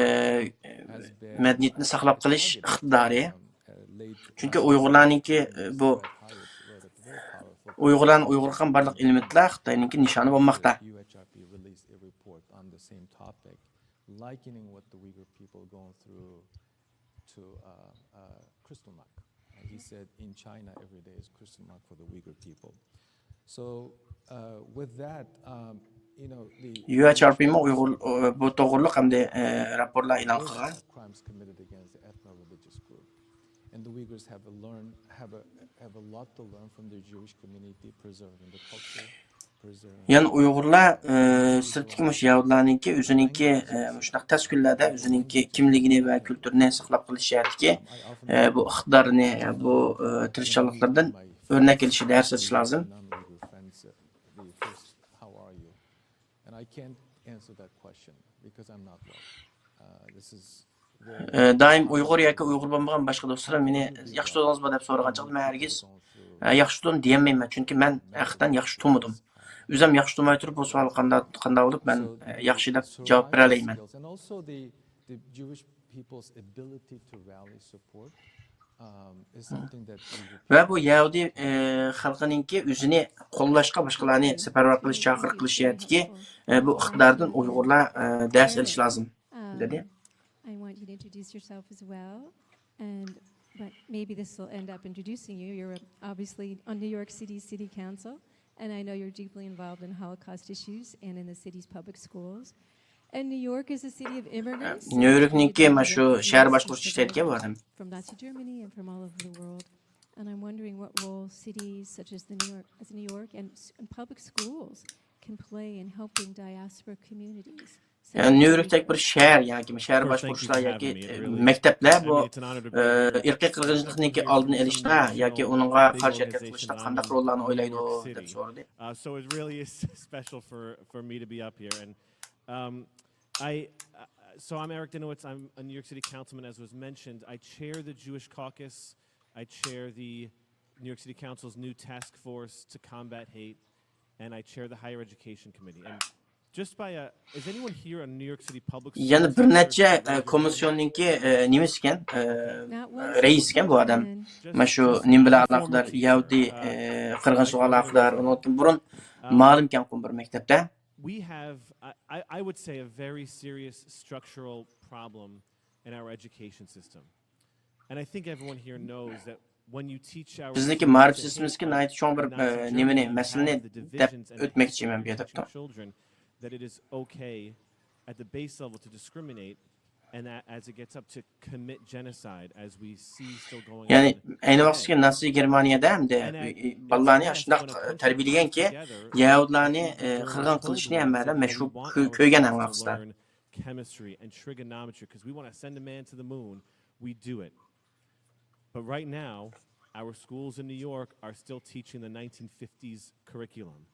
has been مەدەنىيىتىنى ساقلاپ قېلىش ئىقتىدارى. Um, uh, late, چۈنكى ئۇيغۇرلارنىڭكى، ئە، بۇ ئۇيغۇرلارنى ئۇيغۇر قىلغان بارلىق ئېلېمېنتلار خىتاينىڭكى نىشانى بولماقتا. U H R P released a report on the same topic, likening what the Uyghur people going through to uh, uh, Kristallnacht. And he said, in China, every day is Kristallnacht for the Uyghur people. So, uh, with that, um, you know, the يۇ ئېچ ئار پىمۇ ئۇيغۇر، بۇ توغرۇلۇق ئەمدى، ئە، راپورلار ئېلان قىلغان. Crimes committed against the ethno-religious group. And the Uyghurs have a learn, have a, have a lot to learn from their Jewish community, preserving the culture, preserving يەنى ئۇيغۇرلار، ئە، سىرتتىكى مۇشۇ يەھۇدىيلارنىڭكى ئۆزىنىڭكى، ئە، مۇشۇنداق تەس كۈنلەردە ئۆزىنىڭكى كىملىكىنى ۋە كۈلتۈرىنى ساقلاپ قېلىش جەھەتتىكى، ئە، بۇ ئىقتىدارىنى، بۇ، ئە، تىرىشچانلىقلىرىدىن ئۆرنەك ئېلىشى، دەرس ئېلىشى لازىم. And I can't answer that question because I'm not well. Uh, this is very ئە، دائىم ئۇيغۇر ياكى ئۇيغۇر بولمىغان باشقا دوستلىرىم مېنى ياخشى تۇردىڭىزمۇ دەپ سورىغان چاغدا مەن ھەرگىز، ئە، ياخشى تۇردۇم دېيەلمەيمەن، چۈنكى مەن ھەقىقەتەن ياخشى تۇرمىدۇم. ئۆزۈم ياخشى تۇرماي تۇرۇپ بۇ سوئالغا قانداق، قانداق بولۇپ مەن، ئە، ياخشى دەپ جاۋاب بېرەلەيمەن. And also the, the Jewish people's ability to rally support, um, is something that we ۋە بۇ يەھۇدىي، ئە، خەلقىنىڭكى ئۆزىنى قوللاشقا باشقىلارنى سەپەرۋەر قىلىش، چاقىرىق قىلىش جەھەتتىكى، ئە، بۇ ئىقتىدارىدىن ئۇيغۇرلار، ئە، دەرس ئېلىشى لازىم، دېدى. I want you to introduce yourself as well. And, but maybe this will end up introducing you. You're obviously on New York City City Council, and I know you're deeply involved in Holocaust issues and in the city's public schools. And New York is a city of immigrants. نيۇ يوركنىڭكى مانا شۇ شەھەر باشقۇرۇش ئىشلەيدىكەن بۇ ئادەم. From Nazi Germany and from all over the world. And I'm wondering what role cities such as the New York, as New York and, and public schools can play in helping diaspora communities. يەنى نيۇ يوركتەك بىر شەھەر ياكى شەھەر باشقۇرۇشلار ياكى، ئە، مەكتەپلەر بۇ، ئە، ئىرقىي قىرغىنچىلىقنىڭكى ئالدىنى ئېلىشتا ياكى ئۇنىڭغا قارشى ھەرىكەت قىلىشتا قانداق روللارنى ئوينايدۇ دەپ سورىدى. Uh, so it's really special for, for me to be up here. And, um, I, uh, so I'm Eric Dinowitz. I'm a New York City councilman, as was mentioned. I chair the Jewish caucus. I chair the New York City Council's new task force to combat hate. And I chair the higher education committee. And just by a, is anyone here on New York City public schools? يەنە بىر نەچچە، ئە، كومىسسىيوننىڭكى، ئە، نېمىسىكەن، ئە، رەئىسىكەن بۇ ئادەم. مانا شۇ نېمە بىلەن ئالاقىدار، يەھۇدىي، ئە، قىرغىنچىلىقىغا ئالاقىدار، ئۇنىڭدىن بۇرۇن مۇئەللىمكەنغۇ بىر مەكتەپتە. We have, I, I, I would say, a very serious structural problem in our education system. And I think everyone here knows that when you teach our بىزنىڭكى مائارىپ سىستېمىسىدىكى ناھايىتى چوڭ بىر، ئە، نېمىنى، مەسىلىنى دەپ ئۆتمەكچىمەن بۇ يەردە. Children, that it is okay at the base level to discriminate, and that as it gets up to commit genocide, as we see still going on. يەنى ئەينى ۋاقىتتىكى ناتسى گېرمانىيەدە ئەمدى بالىلارنى ئاشۇنداق تەربىيەلىگەنكى، يەھۇدىيلارنى، ئە، قىرغىن قىلىشنى ھەممە ئادەم مەشھۇر كۆ-، كۆرگەن ھەممە ۋاقىتتا. Chemistry and trigonometry, 'cause we wanna send a man to the moon, we do it. But right now, our schools in New York are still teaching the nineteen fifties curriculum,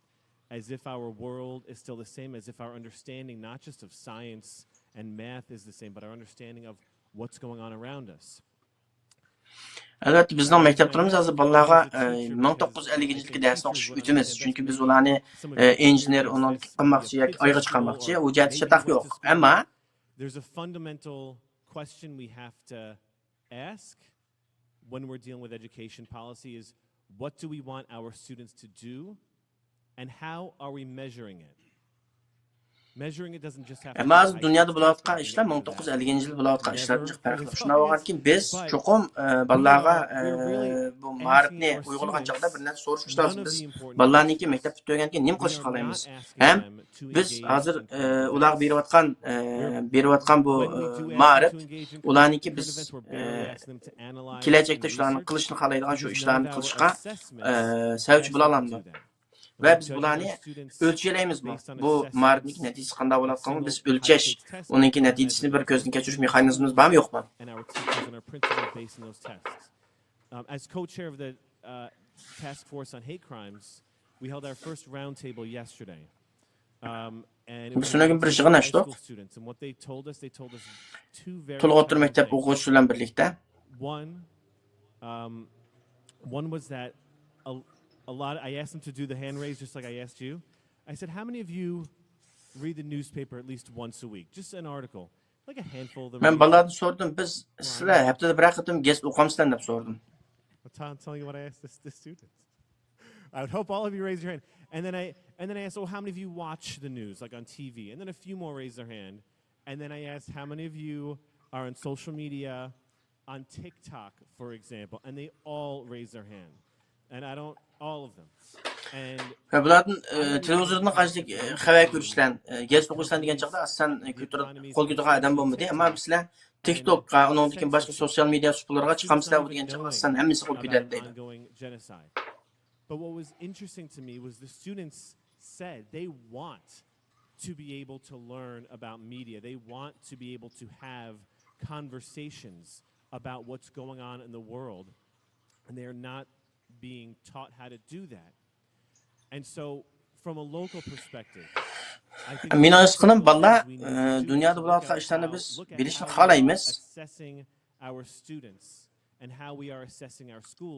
as if our world is still the same, as if our understanding not just of science and math is the same, but our understanding of what's going on around us. ئەلۋەتتە، بىزنىڭ مەكتەپلىرىمىز ھازىر بالىلارغا، ئە، مىڭ توققۇز يۈز ئەللىكىنچى يىلدىكى دەرسنى ئوقۇتۇشقا ئۆتىمىز. چۈنكى بىز ئۇلارنى، ئە، ئىنژېنېر، ئۇنىڭدىن قىلماقچى ياكى ئايغا چىقارماقچى، ئۇ جەھەتتە چاتاق يوق. ئەمما There's a fundamental question we have to ask when we're dealing with education policy is, what do we want our students to do and how are we measuring it? Measuring it doesn't just have to be. ئەمما ھازىر دۇنيادا بولۇۋاتقان ئىشلار مىڭ توققۇز يۈز ئەللىكىنچى يىلى بولۇۋاتقان ئىشلاردىن جىق پەرقلىق. شۇنداق بولغاندىكىن بىز چوقۇم، ئە، بالىلارغا، ئە، بۇ مائارىپنى ئۇيغۇرلىغان چاغدا بىر نەرسە سورىشىمىز لازىم. بىز بالىلارنىڭكى مەكتەپ پۈتتۈرگەندىن كېيىن نېمە قىلىشنى خالايمىز؟ ھەم بىز ھازىر، ئە، ئۇلارغا بېرىۋاتقان، ئە، بېرىۋاتقان بۇ، ئە، مائارىپ، ئۇلارنىڭكى بىز، ئە، كېلەچەكتە شۇلارنىڭ قىلىشنى خالايدىغان شۇ ئىشلارنى قىلىشقا، ئە، سەۋەبچى بولالامدۇ؟ ۋە بىز بۇلارنى ئۆلچىيەلەيمىزمۇ؟ بۇ مائارىپنىڭكى نەتىجىسى قانداق بولۇۋاتقانلىقىنى بىز ئۆلچەش، ئۇنىڭكى نەتىجىسىنى بىر كۆزدىن كەچۈرۈش مېخانىزمىمىز بارمۇ يوقمۇ؟ And our teachers and our principals based on those tests. Um, as co-chair of the, uh, task force on hate crimes, we held our first roundtable yesterday. Um, and it was بىز شۇنىڭ بىر يىغىن ئاچتۇق. High school students, and what they told us, they told us two very تولۇق ئوتتۇرا مەكتەپ ئوقۇغۇچىلىرى بىلەن بىرلىكتە. One, um, one was that a, a lot, I asked them to do the hand raise just like I asked you. I said, "How many of you read the newspaper at least once a week? Just an article." Like a handful of them. مەن بالىلاردىن سورىدىم، بىز، سىلەر ھەپتىدە بىرەر قېتىم گېزىت ئوقامسىلەر دەپ سورىدىم. I'm tell-, telling you what I asked this, this student. I would hope all of you raise your hand. And then I, and then I asked, "Oh, how many of you watch the news, like, on T V?" And then a few more raised their hand. And then I asked, "How many of you are on social media, on TikTok, for example?" And they all raised their hand. And I don't, all of them. ۋە بۇلاردىن، ئە، تېلېۋىزوردىن قانچىلىك، ئە، خەۋەر كۆرۈشلەن، ئە، گېزىت ئوقۇشلان دېگەن چاغدا ئاسان، ئە، كۆتۈرۈپ قول كۆتۈرگەن ئادەم بولمىدى. ئەمما بىزلەر تىك توكقا، ئۇنىڭدىن كېيىن باشقا سوتسىيال مېدىيا سۇپىلىرىغا چىقامسىلەر دېگەن چاغدا ئاسان ھەممىسى قول كۆتەرەلەيدۇ. But what was interesting to me was the students said they want to be able to learn about media. They want to be able to have conversations about what's going on in the world, and they are not being taught how to do that. And so, from a local perspective, I think مېنىڭ ھېس قىلغىنىم، بالىلار، ئە، دۇنيادا بولۇۋاتقان ئىشلارنى بىز بىلىشنى خالايمىز.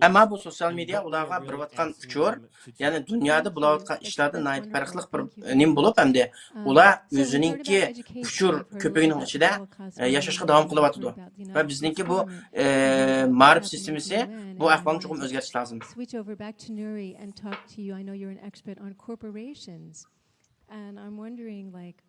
ئەمما بۇ سوتسىيال مېدىيا ئۇلارغا بېرىۋاتقان ئۇچۇر، يەنى دۇنيادا بولۇۋاتقان ئىشلاردىن ناھايىتى پەرقلىق بىر نېمە بولۇپ، ئەمدى ئۇلار ئۆزىنىڭكى ئۇچۇر كۆپۈكىنىڭ ئىچىدە، ئە، ياشاشقا داۋام قىلىۋاتىدۇ. ۋە بىزنىڭكى بۇ، ئە، مائارىپ سىستېمىسى بۇ ئەھۋالنى چوقۇم ئۆزگەرتىشى لازىم. Switch over back to Nuri and talk to you. I know you're an expert on corporations. And I'm wondering, like,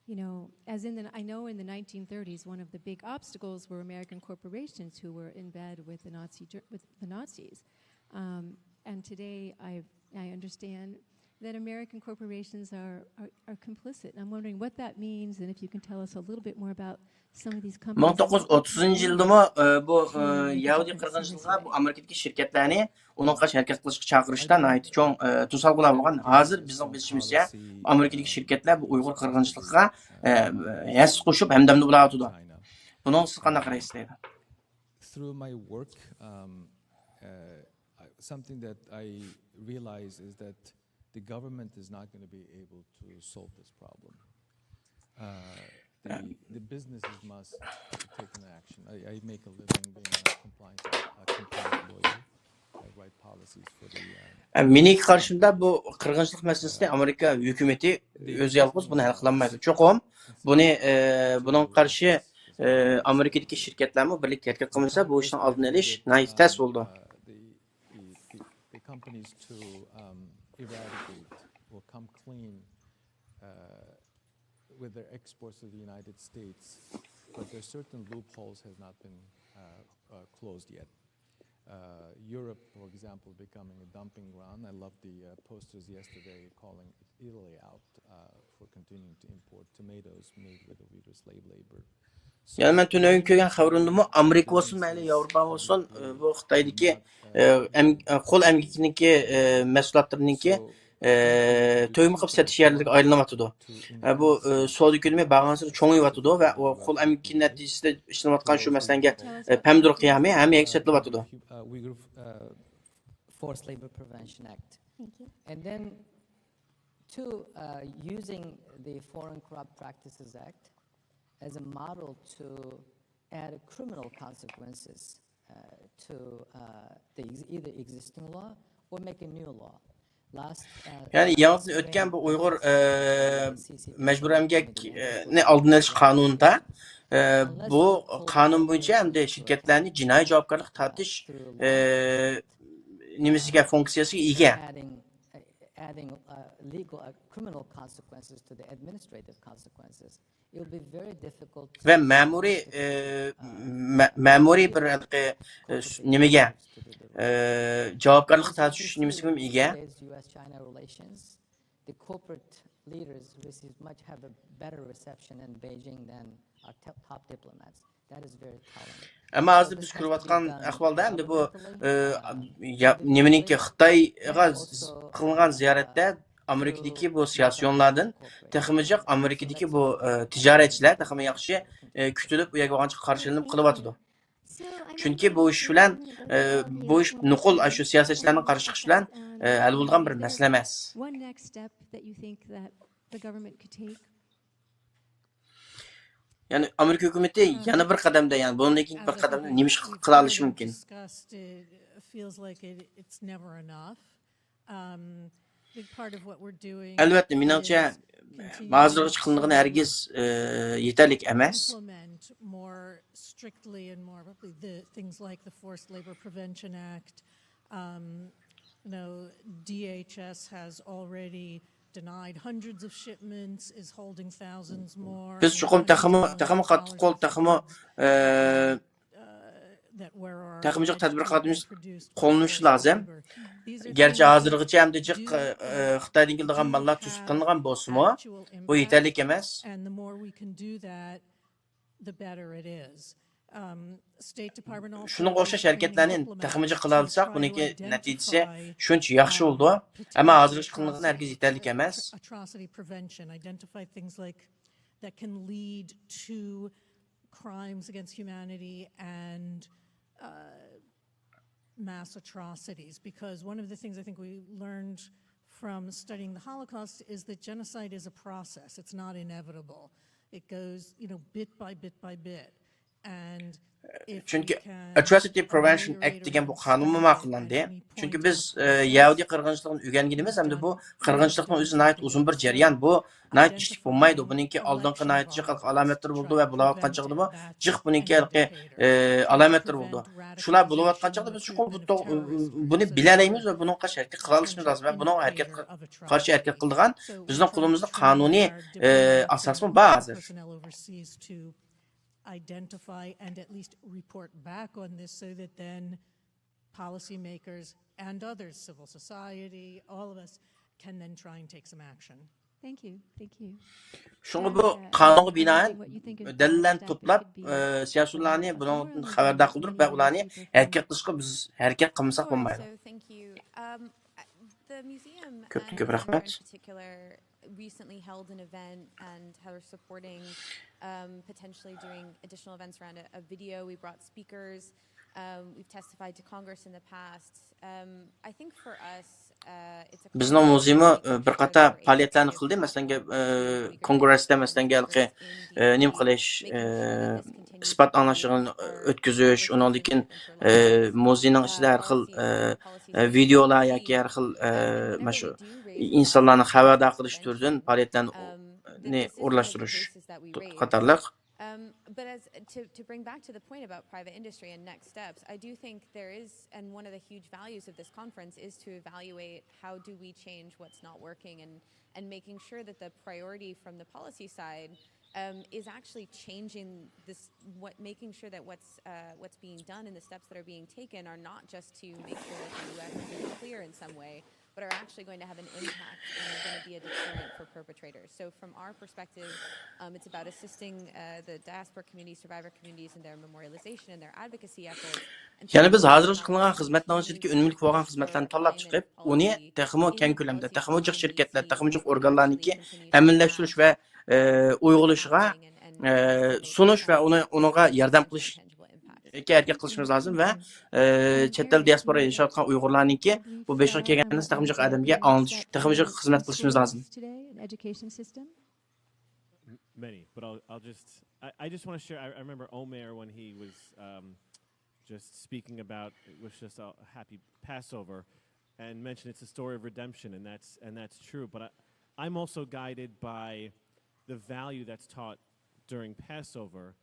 you know, as in the, I know in the nineteen thirties, one of the big obstacles were American corporations who were in bed with the Nazi, Ger- with the Nazis. Um, and today, I, I understand that American corporations are, are, are complicit. And I'm wondering what that means, and if you can tell us a little bit more about some of these companies. مىڭ توققۇز يۈز ئوتتۇزىنچى يىلدىمۇ، ئە، بۇ، ئە، يەھۇدىي قىرغىنچىلىقىغا بۇ ئامېرىكىدىكى شىركەتلەرنى ئۇنىڭغا قارشى ھەرىكەت قىلىشقا چاقىرىشتا ناھايىتى چوڭ، ئە، توسالغۇلار بولغان. ھازىر بىزنىڭ بىلىشىمىزچە، ئامېرىكىدىكى شىركەتلەر بۇ ئۇيغۇر قىرغىنچىلىقىغا، ئە، ھەسسە قوشۇپ، ھەمدەمدە بولاۋاتىدۇ. بۇنىڭغا سىز قانداق قارايسىز دەيدۇ. Through my work, um, uh, I- something that I realize is that the government is not going to be able to solve this problem. Uh, the, the businesses must take an action. I, I make a living being a compliance, a compliance lawyer. I write policies for the, uh, ئە، مېنىڭكى قارىشىمدا بۇ قىرغىنچىلىق مەسىلىسىنى ئامېرىكا ھۆكۈمىتى ئۆزى يالغۇز بۇنى ھەل قىلالمايدۇ. چوقۇم بۇنى، ئە، بۇنىڭغا قارشى، ئە، ئامېرىكىدىكى شىركەتلەرمۇ بىرلىكتە ھەرىكەت قىلمىسا، بۇ ئىشنىڭ ئالدىنى ئېلىش ناھايىتى تەس بولىدۇ. Uh, the, the, the, the companies to, um, eradicate or come clean, uh, with their exports to the United States, but there's certain loopholes has not been, uh, uh, closed yet. Uh, Europe, for example, becoming a dumping ground. I love the, uh, posters yesterday calling Italy out, uh, for continuing to import tomatoes made with Uyghur slave labor. يەنى مەن تۈنۈگۈن كۆرگەن خەۋىرىمدىمۇ، ئامېرىكا بولسۇن مەيلى، ياۋروپا بولسۇن، ئە، بۇ خىتايدىكى، ئە، ئەم-، ئە، قول ئەمگىكىنىڭكى، ئە، مەھسۇلاتلىرىنىڭكى، ئە، تۈگمە قىلىپ سېتىش يەرلىرىگە ئايلىنىۋاتىدۇ. ئە، بۇ، ئە، سودا كۆلىمى بارغانسېرى چوڭىيىۋاتىدۇ ۋە ئۇ قول ئەمگىكى نەتىجىسىدە ئىشلىنىۋاتقان شۇ، مەسىلەنگە، ئە، پەمىدۇر قىيامى ھەممە يەرگە سېتىلىۋاتىدۇ. Uh, Uyghur, uh, Forced Labor Prevention Act. And then, two, uh, using the Foreign Corrupt Practices Act as a model to add criminal consequences, uh, to, uh, the ex- either existing law or make a new law. Last, uh, يەنى يېڭىدىن ئۆتكەن بۇ ئۇيغۇر، ئە، مەجبۇرىي ئەمگەكنى ئالدىنى ئېلىش قانۇنىدا، ئە، بۇ قانۇن بويىچە ئەمدى شىركەتلەرنى جىنايى جاۋابكارلىققا تارتىش، ئە، نېمىسىگە، فۇنكسىيەسىگە ئىگە. Adding, uh, adding, uh, legal, uh, criminal consequences to the administrative consequences. It will be very difficult to ۋە مەمۇرىي، ئە، مە-، مەمۇرىي بىر ھېلىقى، ئە، نېمىگە، ئە، جاۋابكارلىققا تارتىش نېمىسىگە ئىگە. Today's U S China relations, the corporate leaders receive much, have a better reception in Beijing than our top, top diplomats. That is very telling. ئەمما ھازىر بىز كۆرۈۋاتقان ئەھۋالدا ئەمدى بۇ، ئە، يا-، نېمىنىڭكى، خىتايغا ز-، قىلىنغان زىيارەتتە ئامېرىكىدىكى بۇ سىياسىيونلاردىن تېخىمۇ جىق ئامېرىكىدىكى بۇ، ئە، تىجارەتچىلەر تېخىمۇ ياخشى، ئە، كۈتۈلۈپ، ئۇ يەرگە بارغانچە قارشىلىنىپ قېلىۋاتىدۇ. چۈنكى بۇ ئىش بىلەن، ئە، بۇ ئىش نوقۇل ئاشۇ سىياسەتچىلەرنىڭ قارشى چىقىشى بىلەن، ئە، ھەل بولىدىغان بىر مەسىلە ئەمەس. One next step that you think that the government could take? يەنى ئامېرىكا ھۆكۈمىتى يەنە بىر قەدەمدە، يەنى بۇنىڭدىن كېيىنكى بىر قەدەمدە نېمە ئىش قىلا ئالىشى مۇمكىن؟ Discussed, it feels like it, it's never enough. Um, big part of what we're doing ئەلۋەتتە، مېنىڭچە، is continue ھازىرغىچە قىلىنغىنى to ھەرگىز، ئە، يېتەرلىك ئەمەس. Implement more strictly and more the things like the Forced Labor Prevention Act. Um, you know, D H S has already denied hundreds of shipments, is holding thousands more. بىز چوقۇم تېخىمۇ، تېخىمۇ قاتتىق قول، تېخىمۇ، ئە، تېخىمۇ جىق تەدبىر قوللىنىش لازىم. گەرچە ھازىرغىچە ئەمدى جىق، ئە، خىتايدىن كېلىدىغان ماللار توسۇپ قىلىنغان بولسىمۇ، بۇ يېتەرلىك ئەمەس. شۇنىڭغا ئوخشاش ھەرىكەتلەرنى تېخىمۇ جىق قىلالىساق، بۇنىڭكى نەتىجىسى شۇنچە ياخشى بولىدۇ. ئەمما ھازىرغىچە قىلىنغىنى ھەرگىز يېتەرلىك ئەمەس. Crimes against humanity and uh, mass atrocities, because one of the things I think we learned from studying the Holocaust is that genocide is a process. It's not inevitable. It goes, you know, bit by bit by bit. And if we چۈنكى can Atrocity Prevention ameliorate Act or دېگەن بۇ reduce قانۇنمۇ it at ماقۇللاندى. any چۈنكى point بىز in the ئە، process, يەھۇدىي قىرغىنچىلىقىنى ئۆگەنگىنىمىز ھەمدە بۇ قىرغىنچىلىقنىڭ ئۆزى ناھايىتى ئۇزۇن بىر جەريان، بۇ ناھايىتى ئىشلىك بولمايدۇ. بۇنىڭكى ئالدىنقى ناھايىتى جىق ئالامەتلىرى بولىدۇ ۋە بولۇۋاتقان چاغدا بۇ جىق بۇنىڭكى ھېلىقى ئە، ئالامەتلىرى بولىدۇ. شۇلار بولۇۋاتقان چاغدا بىز چوقۇم بۇ تو- بۇنى بىلەلەيمىز ۋە بۇنىڭغا قارشى ھەرىكەت قىلالىشىمىز لازىم ۋە بۇنىڭغا ھەرىكەت قىل- قارشى ھەرىكەت قىلىدىغان بىزنىڭ قولىمىزدا قانۇنىي ئە، ئاساسمۇ بار ھازىر. Identify and at least report back on this so that then policymakers and others, civil society, all of us can then try and take some action. Thank you. Thank you. شۇڭا بۇ قانۇنغا بىنائەن دەلىللەرنى توپلاپ، ئە، سىياسىيونلارنى بۇنىڭدىن خەۋەردار قىلدۇرۇپ ۋە ئۇلارنى ھەرىكەت قىلىشقا بىز ھەرىكەت قىلمىساق بولمايدۇ. So thank you. Um, uh, the museum كۆپتىن and كۆپ the center رەھمەت. In particular recently held an event and are supporting um, potentially doing additional events around a, a video. We brought speakers. Um, we've testified to Congress in the past. Um, I think for us, uh, it's a بىزنىڭ مۇزېيمۇ، ئە، بىر قاتار پائالىيەتلەرنى قىلدى. مەسىلەن، ئە، كونگرېستا، مەسىلەن، ھېلىقى، ئە، نېمە قىلىش، ئە، ئىسپات ئاڭلاشلىرىنى ئۆتكۈزۈش، ئۇنىڭدىن كېيىن، ئە، مۇزېينىڭ ئىچىدە ھەر خىل، ئە، ئە، ۋىدېئولار ياكى ھەر خىل، ئە، مانا شۇ ئىنسانلارنى خەۋەردار قىلىش تۈرىدىن پائالىيەتلەرنى ئورۇنلاشتۇرۇش قاتارلىق. Um, but as to, to bring back to the point about private industry and next steps, I do think there is, and one of the huge values of this conference is to evaluate how do we change what's not working and, and making sure that the priority from the policy side um, is actually changing this, what, making sure that what's, uh, what's being done and the steps that are being taken are not just to make sure that the U S is in the clear in some way, but are actually going to have an impact and are going to be a deterrent for perpetrators. So from our perspective, um, it's about assisting uh, the diaspora community, survivor communities in their memorialization and their advocacy efforts. And يەنى بىز ھازىرغىچە قىلغان خىزمەتنىڭ ئىچىدىكى ئۈنۈملۈك بولغان خىزمەتلەرنى تاللاپ چىقىپ، ئۇنى تېخىمۇ كەڭ كۆلەمدە، تېخىمۇ جىق شىركەتلەر، تېخىمۇ جىق ئورگانلارنىڭكى ئەمەلىيلەشتۈرۈش ۋە ئە، ئۇيغۇرلىشىغا ئە، سۇنۇش ۋە ئۇنى، ئۇنىڭغا ياردەم قىلىشقا ھەرىكەت قىلىشىمىز لازىم ۋە ئە، چەت ئەل دىياسپورا ياشاۋاتقان ئۇيغۇرلارنىڭكى بۇ بېشىغا كەلگەن نەرسە تېخىمۇ جىق ئادەمگە ئاڭلىتىش، تېخىمۇ جىق خىزمەت قىلىشىمىز لازىم. Many, but I'll, I'll just, I, I just want to share. I, I remember Omer when he was um, just speaking about it was just a happy Passover, and mentioned it's a story of redemption, and that's and that's true. But I, I'm also guided by the value that's taught during Passover.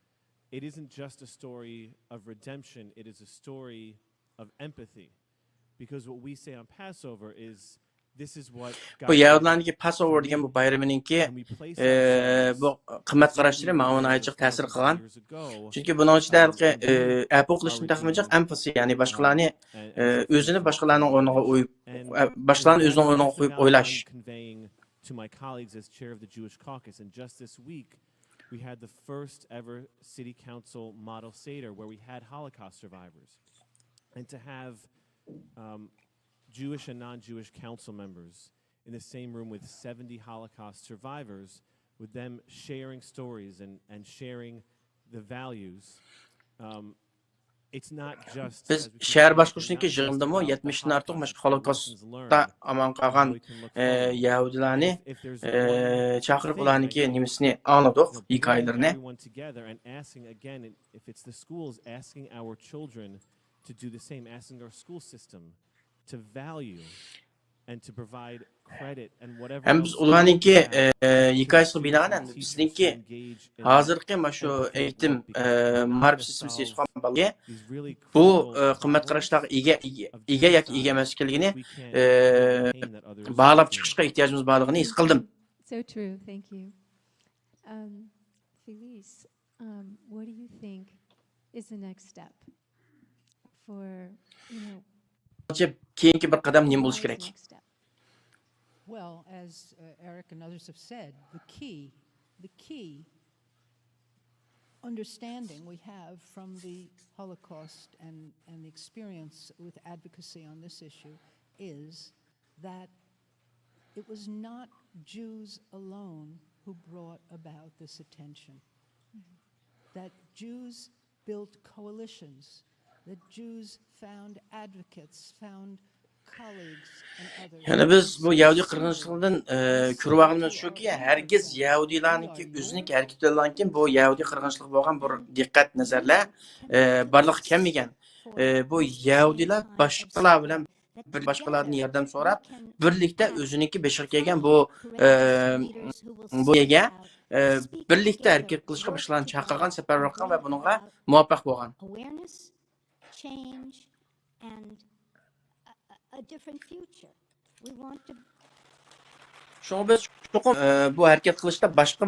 It isn't just a story of redemption; it is a story of empathy, because what we say on Passover is, this is what بۇ يەھۇدىيلارنىڭكى پاسوۋېر دېگەن بۇ بايرىمىنىڭكى ئە، بۇ قىممەت قاراشلىرى ماڭا ناھايىتى جىق تەسىر قىلغان. چۈنكى بۇنىڭ ئىچىدە ھېلىقى ئە، ئەپۇ قىلىشنى تېخىمۇ جىق، ئەمپاسى، يەنى باشقىلارنى ئە، ئۆزىنى باشقىلارنىڭ ئورنىغا ئويۇپ، ئە، باشقىلارنى ئۆزىنىڭ ئورنىغا قويۇپ ئويلاش. To my colleagues as chair of the Jewish caucus, and just this week, we had the first ever city council model seder where we had Holocaust survivors. And to have um, Jewish and non Jewish council members in the same room with seventy Holocaust survivors, with them sharing stories and, and sharing the values. Um, it's not just بىز شەھەر باشقۇرۇشنىڭكى يىغىنىدىمۇ يەتمىشتىن ئارتۇق مۇشۇ خولوكوستتا ئامان قالغان ئە، يەھۇدىيلارنى ئە، چاقىرىپ ئۇلارنىڭكى نېمىسىنى ئاڭلىدۇق، ھېكايىلىرىنى. Everyone together and asking again if it's the schools, asking our children to do the same, asking our school system to value and to provide credit and whatever ھەم بىز ئۇلارنىڭكى ئە، ھېكايىسىغا بىنائەن بىزنىڭكى ھازىرقى مانا شۇ ئېيتىم ئە، مائارىپ سىستېمىسى يېتىشقان بالىغا بۇ ئە، قىممەت قاراشلارغا ئىگە، ئىگە، ئىگە ياكى ئىگە ئەمەس ئىكەنلىكىنى ئە، باھالاپ چىقىشقا ئېھتىياجىمىز بارلىقىنى ھېس قىلدىم. So true. Thank you. Um, Felice, um, what do you think is the next step for, you know, ئاچىپ، كېيىنكى بىر قەدەم نېمە بولۇشى كېرەك؟ Well, as uh, Eric and others have said, the key, the key understanding we have from the Holocaust and, and the experience with advocacy on this issue is that it was not Jews alone who brought about this attention. That Jews built coalitions, that Jews found advocates, found colleagues and others. يەنى بىز بۇ يەھۇدىي قىرغىنچىلىقىدىن ئى، كۆرۈۋالغىنىمىز شۇكى، ھەرگىز يەھۇدىيلارنىڭكى ئۆزىنىڭكى ھەرىكىتى بىلەنكى بۇ يەھۇدىي قىرغىنچىلىق بولغان بۇ دىققەت نەزەرلەر ئى، بارلىققا كەلمىگەن. ئى، بۇ يەھۇدىيلار باشقىلار بىلەن بىر باشقىلاردىن ياردەم سوراپ، بىرلىكتە ئۆزىنىڭكى بېشىغا كەلگەن بۇ ئى، بۇ يەرگە ئى، بىرلىكتە ھەرىكەت قىلىشقا باشقىلارنى چاقىرغان، سەپەرۋەر قىلغان ۋە بۇنىڭغا مۇۋەپپەق بولغان. Awareness, change, and a, a- a different future. We want to شۇڭا بىز چوقۇم ئى، بۇ ھەرىكەت قىلىشتا باشقا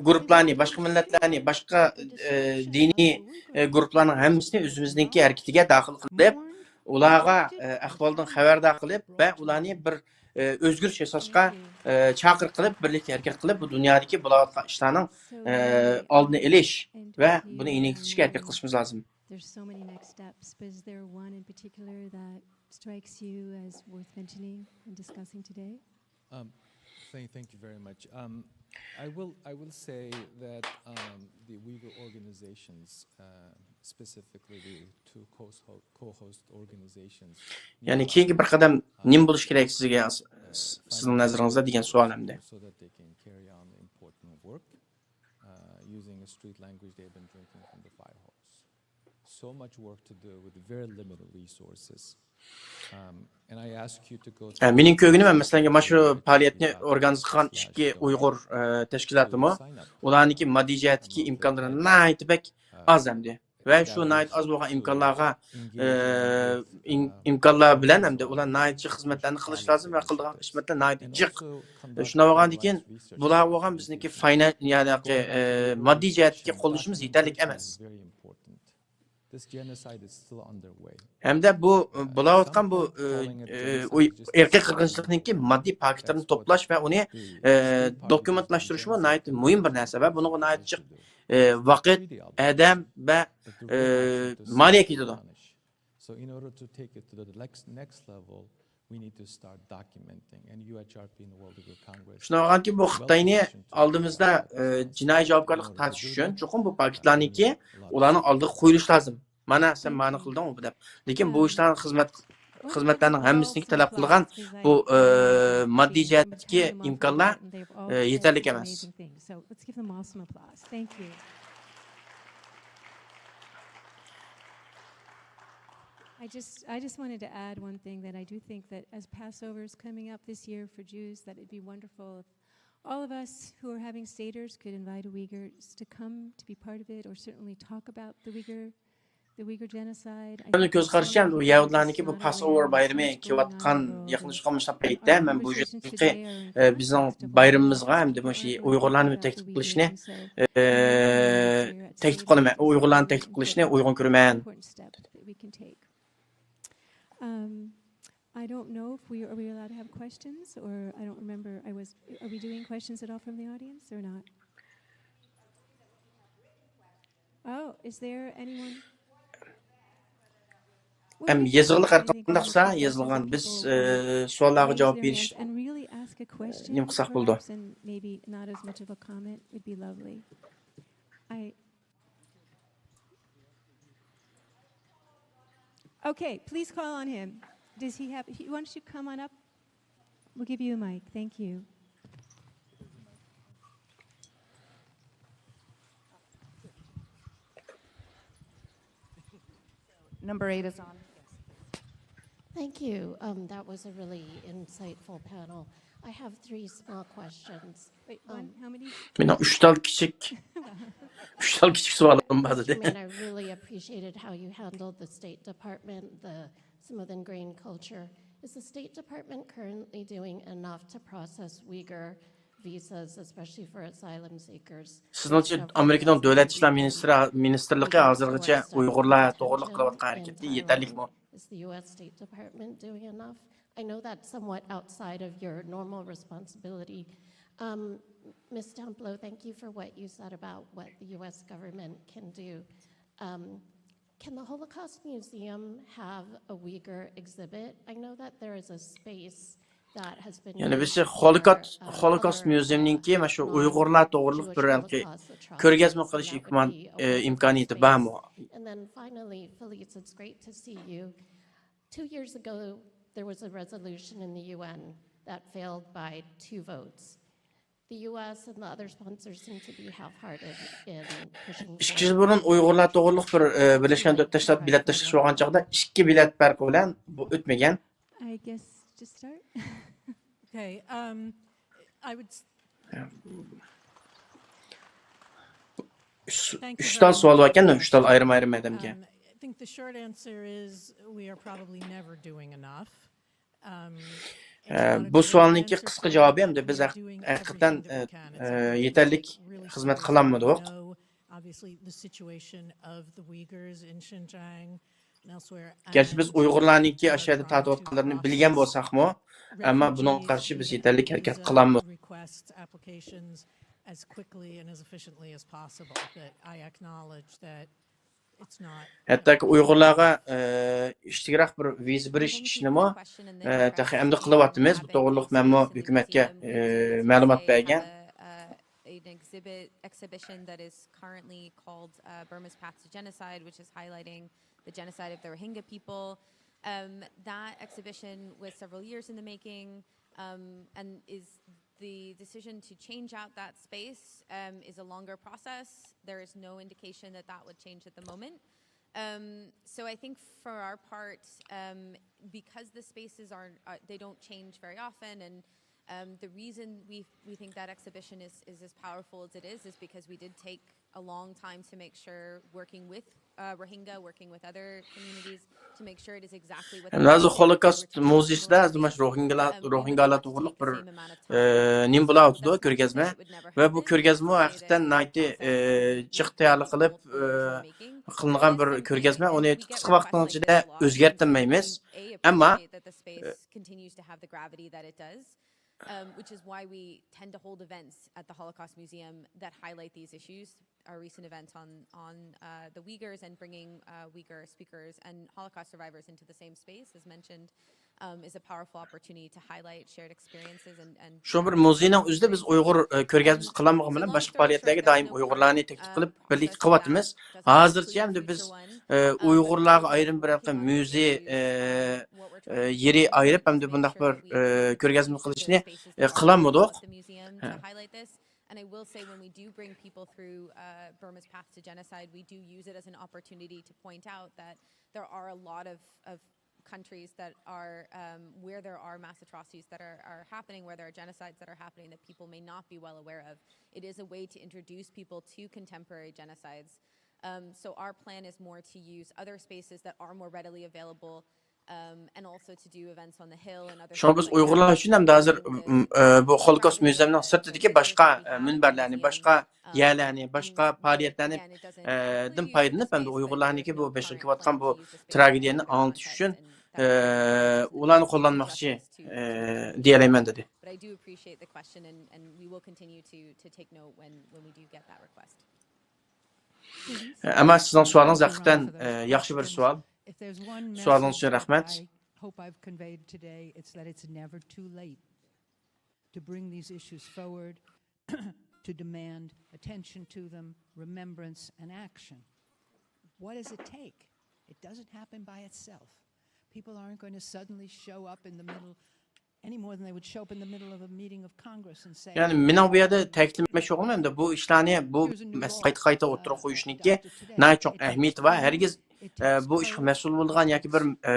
گۇرۇپپىلارنى، باشقا مىللەتلەرنى، باشقا ئى، دىنىي ئى، گۇرۇپپىلارنىڭ ھەممىسىنى ئۆزىمىزنىڭكى ھەرىكىتىگە داخىل قىلىپ، ئۇلارغا ئى، ئەھۋالدىن خەۋەردار قىلىپ ۋە ئۇلارنى بىر ئى، ئۆزگىرىش ياساشقا ئى، چاقىرىق قىلىپ، بىرلىكتە ھەرىكەت قىلىپ، بۇ دۇنيادىكى بولۇۋاتقان ئىشلارنىڭ ئى، ئالدىنى ئېلىش ۋە بۇنى يېنىكلىتىشكە ھەرىكەت قىلىشىمىز لازىم. There's so many next steps, but is there one in particular that strikes you as worth mentioning and discussing today? Um, thank, thank you very much. Um, I will, I will say that um, the Uyghur organizations, uh, specifically the two co-host, co-host organizations, يەنى كېيىنكى بىر قەدەم نېمە بولۇشى كېرەك سىزگە، سىزنىڭ نەزىرىڭىزدە دېگەن سوئال ئەمدى. So that they can carry on the important work uh, using a street language they've been drinking from the fire hose. So much work to do with very limited resources. Um, and I ask you to go ئە، مېنىڭ كۆرگىنىم، مەسىلەن، مانا شۇ پائالىيەتنى ئورگانىزاتور قىلغان ئىككى ئۇيغۇر ئە، تەشكىلاتىمۇ، ئۇلارنىڭكى ماددىي جەھەتتىكى ئىمكانلىرى ناھايىتى بەك ئاز ئەمدى. ۋە شۇ ناھايىتى ئاز بولغان ئىمكانلارغا، ئە، ئىم- ئىمكانلار بىلەن ئەمدى ئۇلار ناھايىتى جىق خىزمەتلەرنى قىلىش لازىم ۋە قىلىدىغان خىزمەتلەر ناھايىتى جىق. شۇنداق بولغاندىن كېيىن بۇلارغا بولغان بىزنىڭكى فاينان-، يەنى، ئە، ماددىي جەھەتتىكى قوللىشىمىز يېتەرلىك ئەمەس. This genocide is still underway. ھەمدە بۇ بولاۋاتقان بۇ ئى، ئى، ئۇي- ئىرقىي قىرغىنچىلىقنىڭكى ماددىي پاكىتلىرىنى توپلاش ۋە ئۇنى ئى، دوكۇمېنتلاشتۇرۇشمۇ ناھايىتى مۇھىم بىر نەرسە ۋە بۇنىڭغا ناھايىتى جىق ئى، ۋاقىت، ئادەم ۋە ئى، مالىيە كېتىدۇ. So in order to take it to the next, next level, we need to start documenting. And U H R P and World Uyghur Congress. شۇنداق بولغانكى، بۇ خىتاينى ئالدىمىزدا ئى، جىنايى جاۋابكارلىققا تارتىش ئۈچۈن چوقۇم بۇ پاكىتلارنىڭكى ئۇلارنىڭ ئالدىغا قويۇلۇشى لازىم. مانا سەن مانى قىلدىڭ دەپ. لېكىن بۇ ئىشلارنى خىزمەت خىزمەتلەرنىڭ ھەممىسىنى تەلەپ قىلغان بۇ ئى، ماددىي جەھەتتىكى ئىمكانلار ئى، يېتەرلىك ئەمەس. Amazing things. So let's give them all some applause. Thank you. I just, I just wanted to add one thing, that I do think that as Passover is coming up this year for Jews, that it'd be wonderful if all of us who are having Seders could invite Uyghurs to come to be part of it, or certainly talk about the Uyghur, the Uyghur genocide. I مېنىڭ think كۆز it's قارىشىم، so بۇ important. يەھۇدىيلارنىڭكى It's بۇ not پاس only ئوۋېر Americans, بايرىمى much going كېلىۋاتقان، on in the world. يېقىنلىشىۋاتقان مۇشۇنداق Our پەيتتە مەن بۇ conversations يىلقى today are in ئى، بىزنىڭ context of بايرىمىمىزغا people ھەمدە who مۇشۇ aren't ئۇيغۇرلارنى about the تەكلىپ Uyghur قىلىشنى genocide. ئى، تەكلىپ قىلىمەن. ئۇيغۇرلارنى تەكلىپ قىلىشنى ئۇيغۇن كۆرىمەن. Important step that we can take. Um, I don't know if we, are we allowed to have questions, or I don't remember, I was, are we doing questions at all from the audience or not? Oh, is there anyone? Well, ئەم، we can يېزىقلىق start, ھەر I think, قانداقسا with يېزىلغان. people, بىز um, ئى، سوئاللارغا raise جاۋاب their بېرىش hands and really ask a question, نېمە قىلساق بولىدۇ؟ Perhaps, and maybe not as much of a comment would be lovely. I, okay, please call on him. Does he have, he, why don't you come on up? We'll give you a mic. Thank you. Number eight is on. Thank you. Um, that was a really insightful panel. I have three small questions. Wait, one, how many? مېنىڭ ئۈچ تال كىچىك، ئۈچ تال كىچىك سوئالىم بار ئىدى. I mean, I really appreciated how you handled the State Department, the smooth and green culture. Is the State Department currently doing enough to process Uyghur visas, especially for asylum seekers. سىزنىڭچە، ئامېرىكىنىڭ دۆلەت ئىشلار مىنىستىرى، مىنىستىرلىقى ھازىرغىچە ئۇيغۇرلار توغرىلىق قىلىۋاتقان ھەرىكىتى يېتەرلىكمۇ؟ Is the U S State Department doing enough? I know that's somewhat outside of your normal responsibility. Um, Miss Templo, thank you for what you said about what the U S government can do. Um, can the Holocaust Museum have a Uyghur exhibit? I know that there is a space that has been يەنە بىرسى، خولوكاست، خولوكاست ميۇزېيۇمنىڭكى مانا شۇ ئۇيغۇرلار توغرىلىق بىر ھېلىقى كۆرگەزمە قىلىش ئىمكان-، ئە، ئىمكانىيىتى بارمۇ؟ And then finally, Felice, it's great to see you. Two years ago, there was a resolution in the U N that failed by two votes. The U S and the other sponsors seem to be half-hearted in pushing. ئىككى يىل بۇرۇن ئۇيغۇرلار توغرىلىق بىر، ئە، بىرلەشكەن دۆلەتلەر تەشكىلاتى بېلەت تاشلاش بولغان چاغدا ئىككى بېلەت پەرقى بىلەن بۇ ئۆتمىگەن. I guess just start. Okay, um, I would s- ئۈچ، ئۈچ تال سوئال باركەن، ئۈچ تال ئايرىم-ئايرىم ئادەمگە. Um, I think the short answer is we are probably never doing enough. ئە، بۇ سوئالنىڭكى قىسقا جاۋابى، ئەمدى بىز ھەق-، ھەقىقەتەن، ئە، ئە، يېتەرلىك خىزمەت قىلالمىدۇق. گەرچە بىز ئۇيغۇرلارنىڭكى ئاشۇ يەردە تارتىۋاتقانلىرىنى بىلگەن بولساقمۇ، ئەمما بۇنىڭغا قارشى بىز يېتەرلىك ھەرىكەت قىلالمىدۇق. As quickly and as efficiently as possible, that I acknowledge that ھەتتاكى ئۇيغۇرلارغا، ئە، ئىچتىكرەك بىر ۋىزا بېرىش ئىشىنىمۇ، ئە، تېخى ئەمدى قىلىۋاتىمىز. بۇ توغرىلىق مەنمۇ ھۆكۈمەتكە، ئە، مەلۇمات بەرگەن. An exhibit, exhibition that is currently called, uh, Burma's Path to Genocide, which is highlighting the genocide of the Rohingya people. Um, that exhibition was several years in the making, um, and is the decision to change out that space, um, is a longer process. There is no indication that that would change at the moment. Um, so I think for our part, um, because the spaces are, uh, they don't change very often, and, um, the reason we, we think that exhibition is, is as powerful as it is, is because we did take a long time to make sure, working with, uh, Rohingya, working with other communities, to make sure it is exactly what they want. ھازىر خولوكاست مۇزېيسىدا ھازىر مانا شۇ روھىنگالار، روھىنگالار توغرىلىق بىر، ئە، نېمە بولاۋاتىدۇ، كۆرگەزمە. ۋە بۇ كۆرگەزمە ھەقىقەتەن ناھايىتى، ئە، جىق تەييارلىق قىلىپ، ئە، قىلىنغان بىر كۆرگەزمە. ئۇنى قىسقا ۋاقىتنىڭ ئىچىدە ئۆزگەرتەلمەيمىز. ئەمما، ئە، continues to have the gravity that it does, um, which is why we tend to hold events at the Holocaust Museum that highlight these issues. Our recent event on, on, uh, the Uyghurs and bringing, uh, Uyghur speakers and Holocaust survivors into the same space, as mentioned, um, is a powerful opportunity to highlight shared experiences and, and شۇ بىر مۇزېينىڭ ئۆزىدە بىز ئۇيغۇر، ئە، كۆرگەزمىسى قىلالمىغان بىلەن باشقا پائالىيەتلەرگە دائىم ئۇيغۇرلارنى تەكلىپ قىلىپ بىرلىكتە قىلىۋاتىمىز. ھازىرچە ئەمدى بىز، ئە، ئۇيغۇرلارغا ئايرىم بىر ھېلىقى مۇزېي، ئە، ئە، يېرى ئايرىپ، ئەمدى بۇنداق بىر، ئە، كۆرگەزمە قىلىشنى، ئە، قىلالمىدۇق. ھە. And I will say, when we do bring people through, uh, Burma's Path to Genocide, we do use it as an opportunity to point out that there are a lot of, of countries that are, um, where there are mass atrocities that are, are happening, where there are genocides that are happening that people may not be well aware of. It is a way to introduce people to contemporary genocides. Um, so our plan is more to use other spaces that are more readily available, um, and also to do events on the Hill and other شۇڭا بىز ئۇيغۇرلار ئۈچۈن ھەمدە ھازىر، ئىم، ئە، بۇ خولوكوست مۇزېينىڭ سىرتىدىكى باشقا، ئە، مۇنبەرلەرنى، باشقا يەرلەرنى، باشقا پائالىيەتلەرنى، ئە، دىن پايدىلىنىپ، ھەمدە ئۇيغۇرلارنىڭكى بۇ بېشىغا كېلىۋاتقان بۇ تراگېدىيەنى ئاڭلىتىش ئۈچۈن، ئە، ئۇلارنى قوللانماقچى، ئە، دېيەلەيمەن، دېدى. But I do appreciate the question, and, and we will continue to, to take note when, when we do get that request. ئەمما سىزنىڭ سوئالىڭىز ھەقىقەتەن، ئە، ياخشى بىر سوئال. سوئالىڭىز ئۈچۈن رەھمەت. Hope I've conveyed today, it's that it's never too late to bring these issues forward, to demand attention to them, remembrance and action. What does it take? It doesn't happen by itself. People aren't going to suddenly show up in the middle any more than they would show up in the middle of a meeting of Congress and say, يەنى مېنىڭ بۇ يەردە تەكىتلىمەكچى بولغىنىم، ئەمدى بۇ ئىشلارنى، بۇ مەسىلىنى قايتا-قايتا ئوتتۇرىغا قويۇشنىڭكى ناھايىتى چوڭ ئەھمىيىتى بار. ھەرگىز، ئە، بۇ ئىشقا مەسئۇل بولىدىغان ياكى بىر، ئە،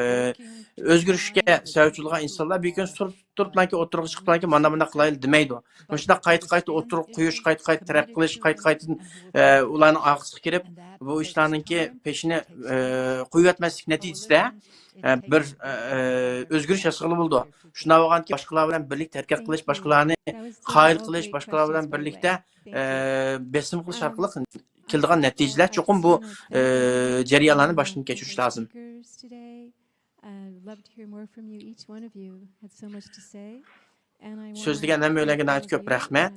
ئۆزگىرىشكە سەۋەبچى بولغان ئىنسانلار بىر كۈن تۇرۇپ، تۇرۇپلانكى، ئوتتۇرىغا چىقىپلانكى، مانا مۇنداق قىلايلى دېمەيدۇ. مۇشۇنداق قايتا قايتا ئوتتۇرىغا قويۇش، قايتا قايتا تەرەپ قىلىش، قايتا قايتىدىن، ئە، ئۇلارنىڭ ئارقىسىغا كىرىپ، بۇ ئىشلارنىڭكى پېشىنى، ئە، قويۇۋەتمەسلىك نەتىجىسىدە، ئە، بىر، ئە، ئۆزگىرىش ياسىغىلى بولىدۇ. شۇنداق بولغانكى، باشقىلار بىلەن بىرلىكتە ھەرىكەت قىلىش، باشقىلارنى قايىل قىلىش، باشقىلار بىلەن بىرلىكتە، ئە، بېسىم قىلىش ئارقىلىق كېلىدىغان نەتىجىلەر چوقۇم بۇ، ئە، جەريانلارنى باشتىن كەچۈرۈش لازىم. I'd love to hear more from you. Each one of you had so much to say. And I wanna سۆزلىگەن ھەممەيلەنگە ناھايىتى كۆپ رەھمەت.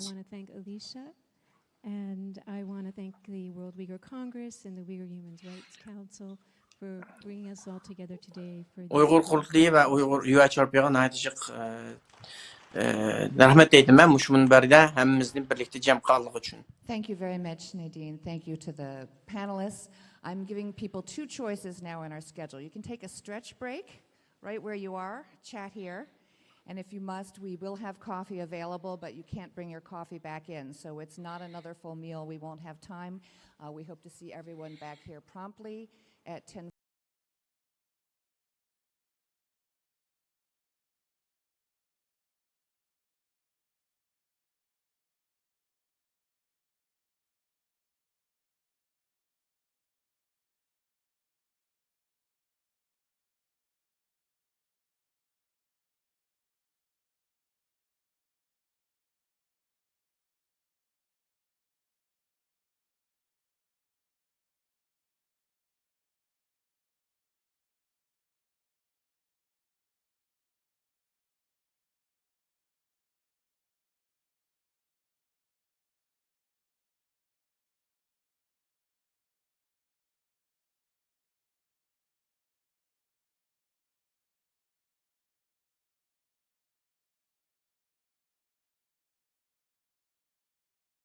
And I want to thank the World Uyghur Congress and the Uyghur Human Rights Council for bringing us all together today for this ئۇيغۇر قۇرۇلتىيى ۋە ئۇيغۇر يۇ ئەيچ ئار پىغا ناھايىتى جىق، ئە، ئە، رەھمەت دەيمەن مۇشۇ مۇنبەردە ھەممىمىزنى بىرلىكتە جەم قىلغانلىقى ئۈچۈن. Thank you very much, Nadine. Thank you to the panelists. I'm giving people two choices now in our schedule. You can take a stretch break right where you are, chat here. And if you must, we will have coffee available, but you can't bring your coffee back in. So it's not another full meal. We won't have time. Uh, we hope to see everyone back here promptly at ten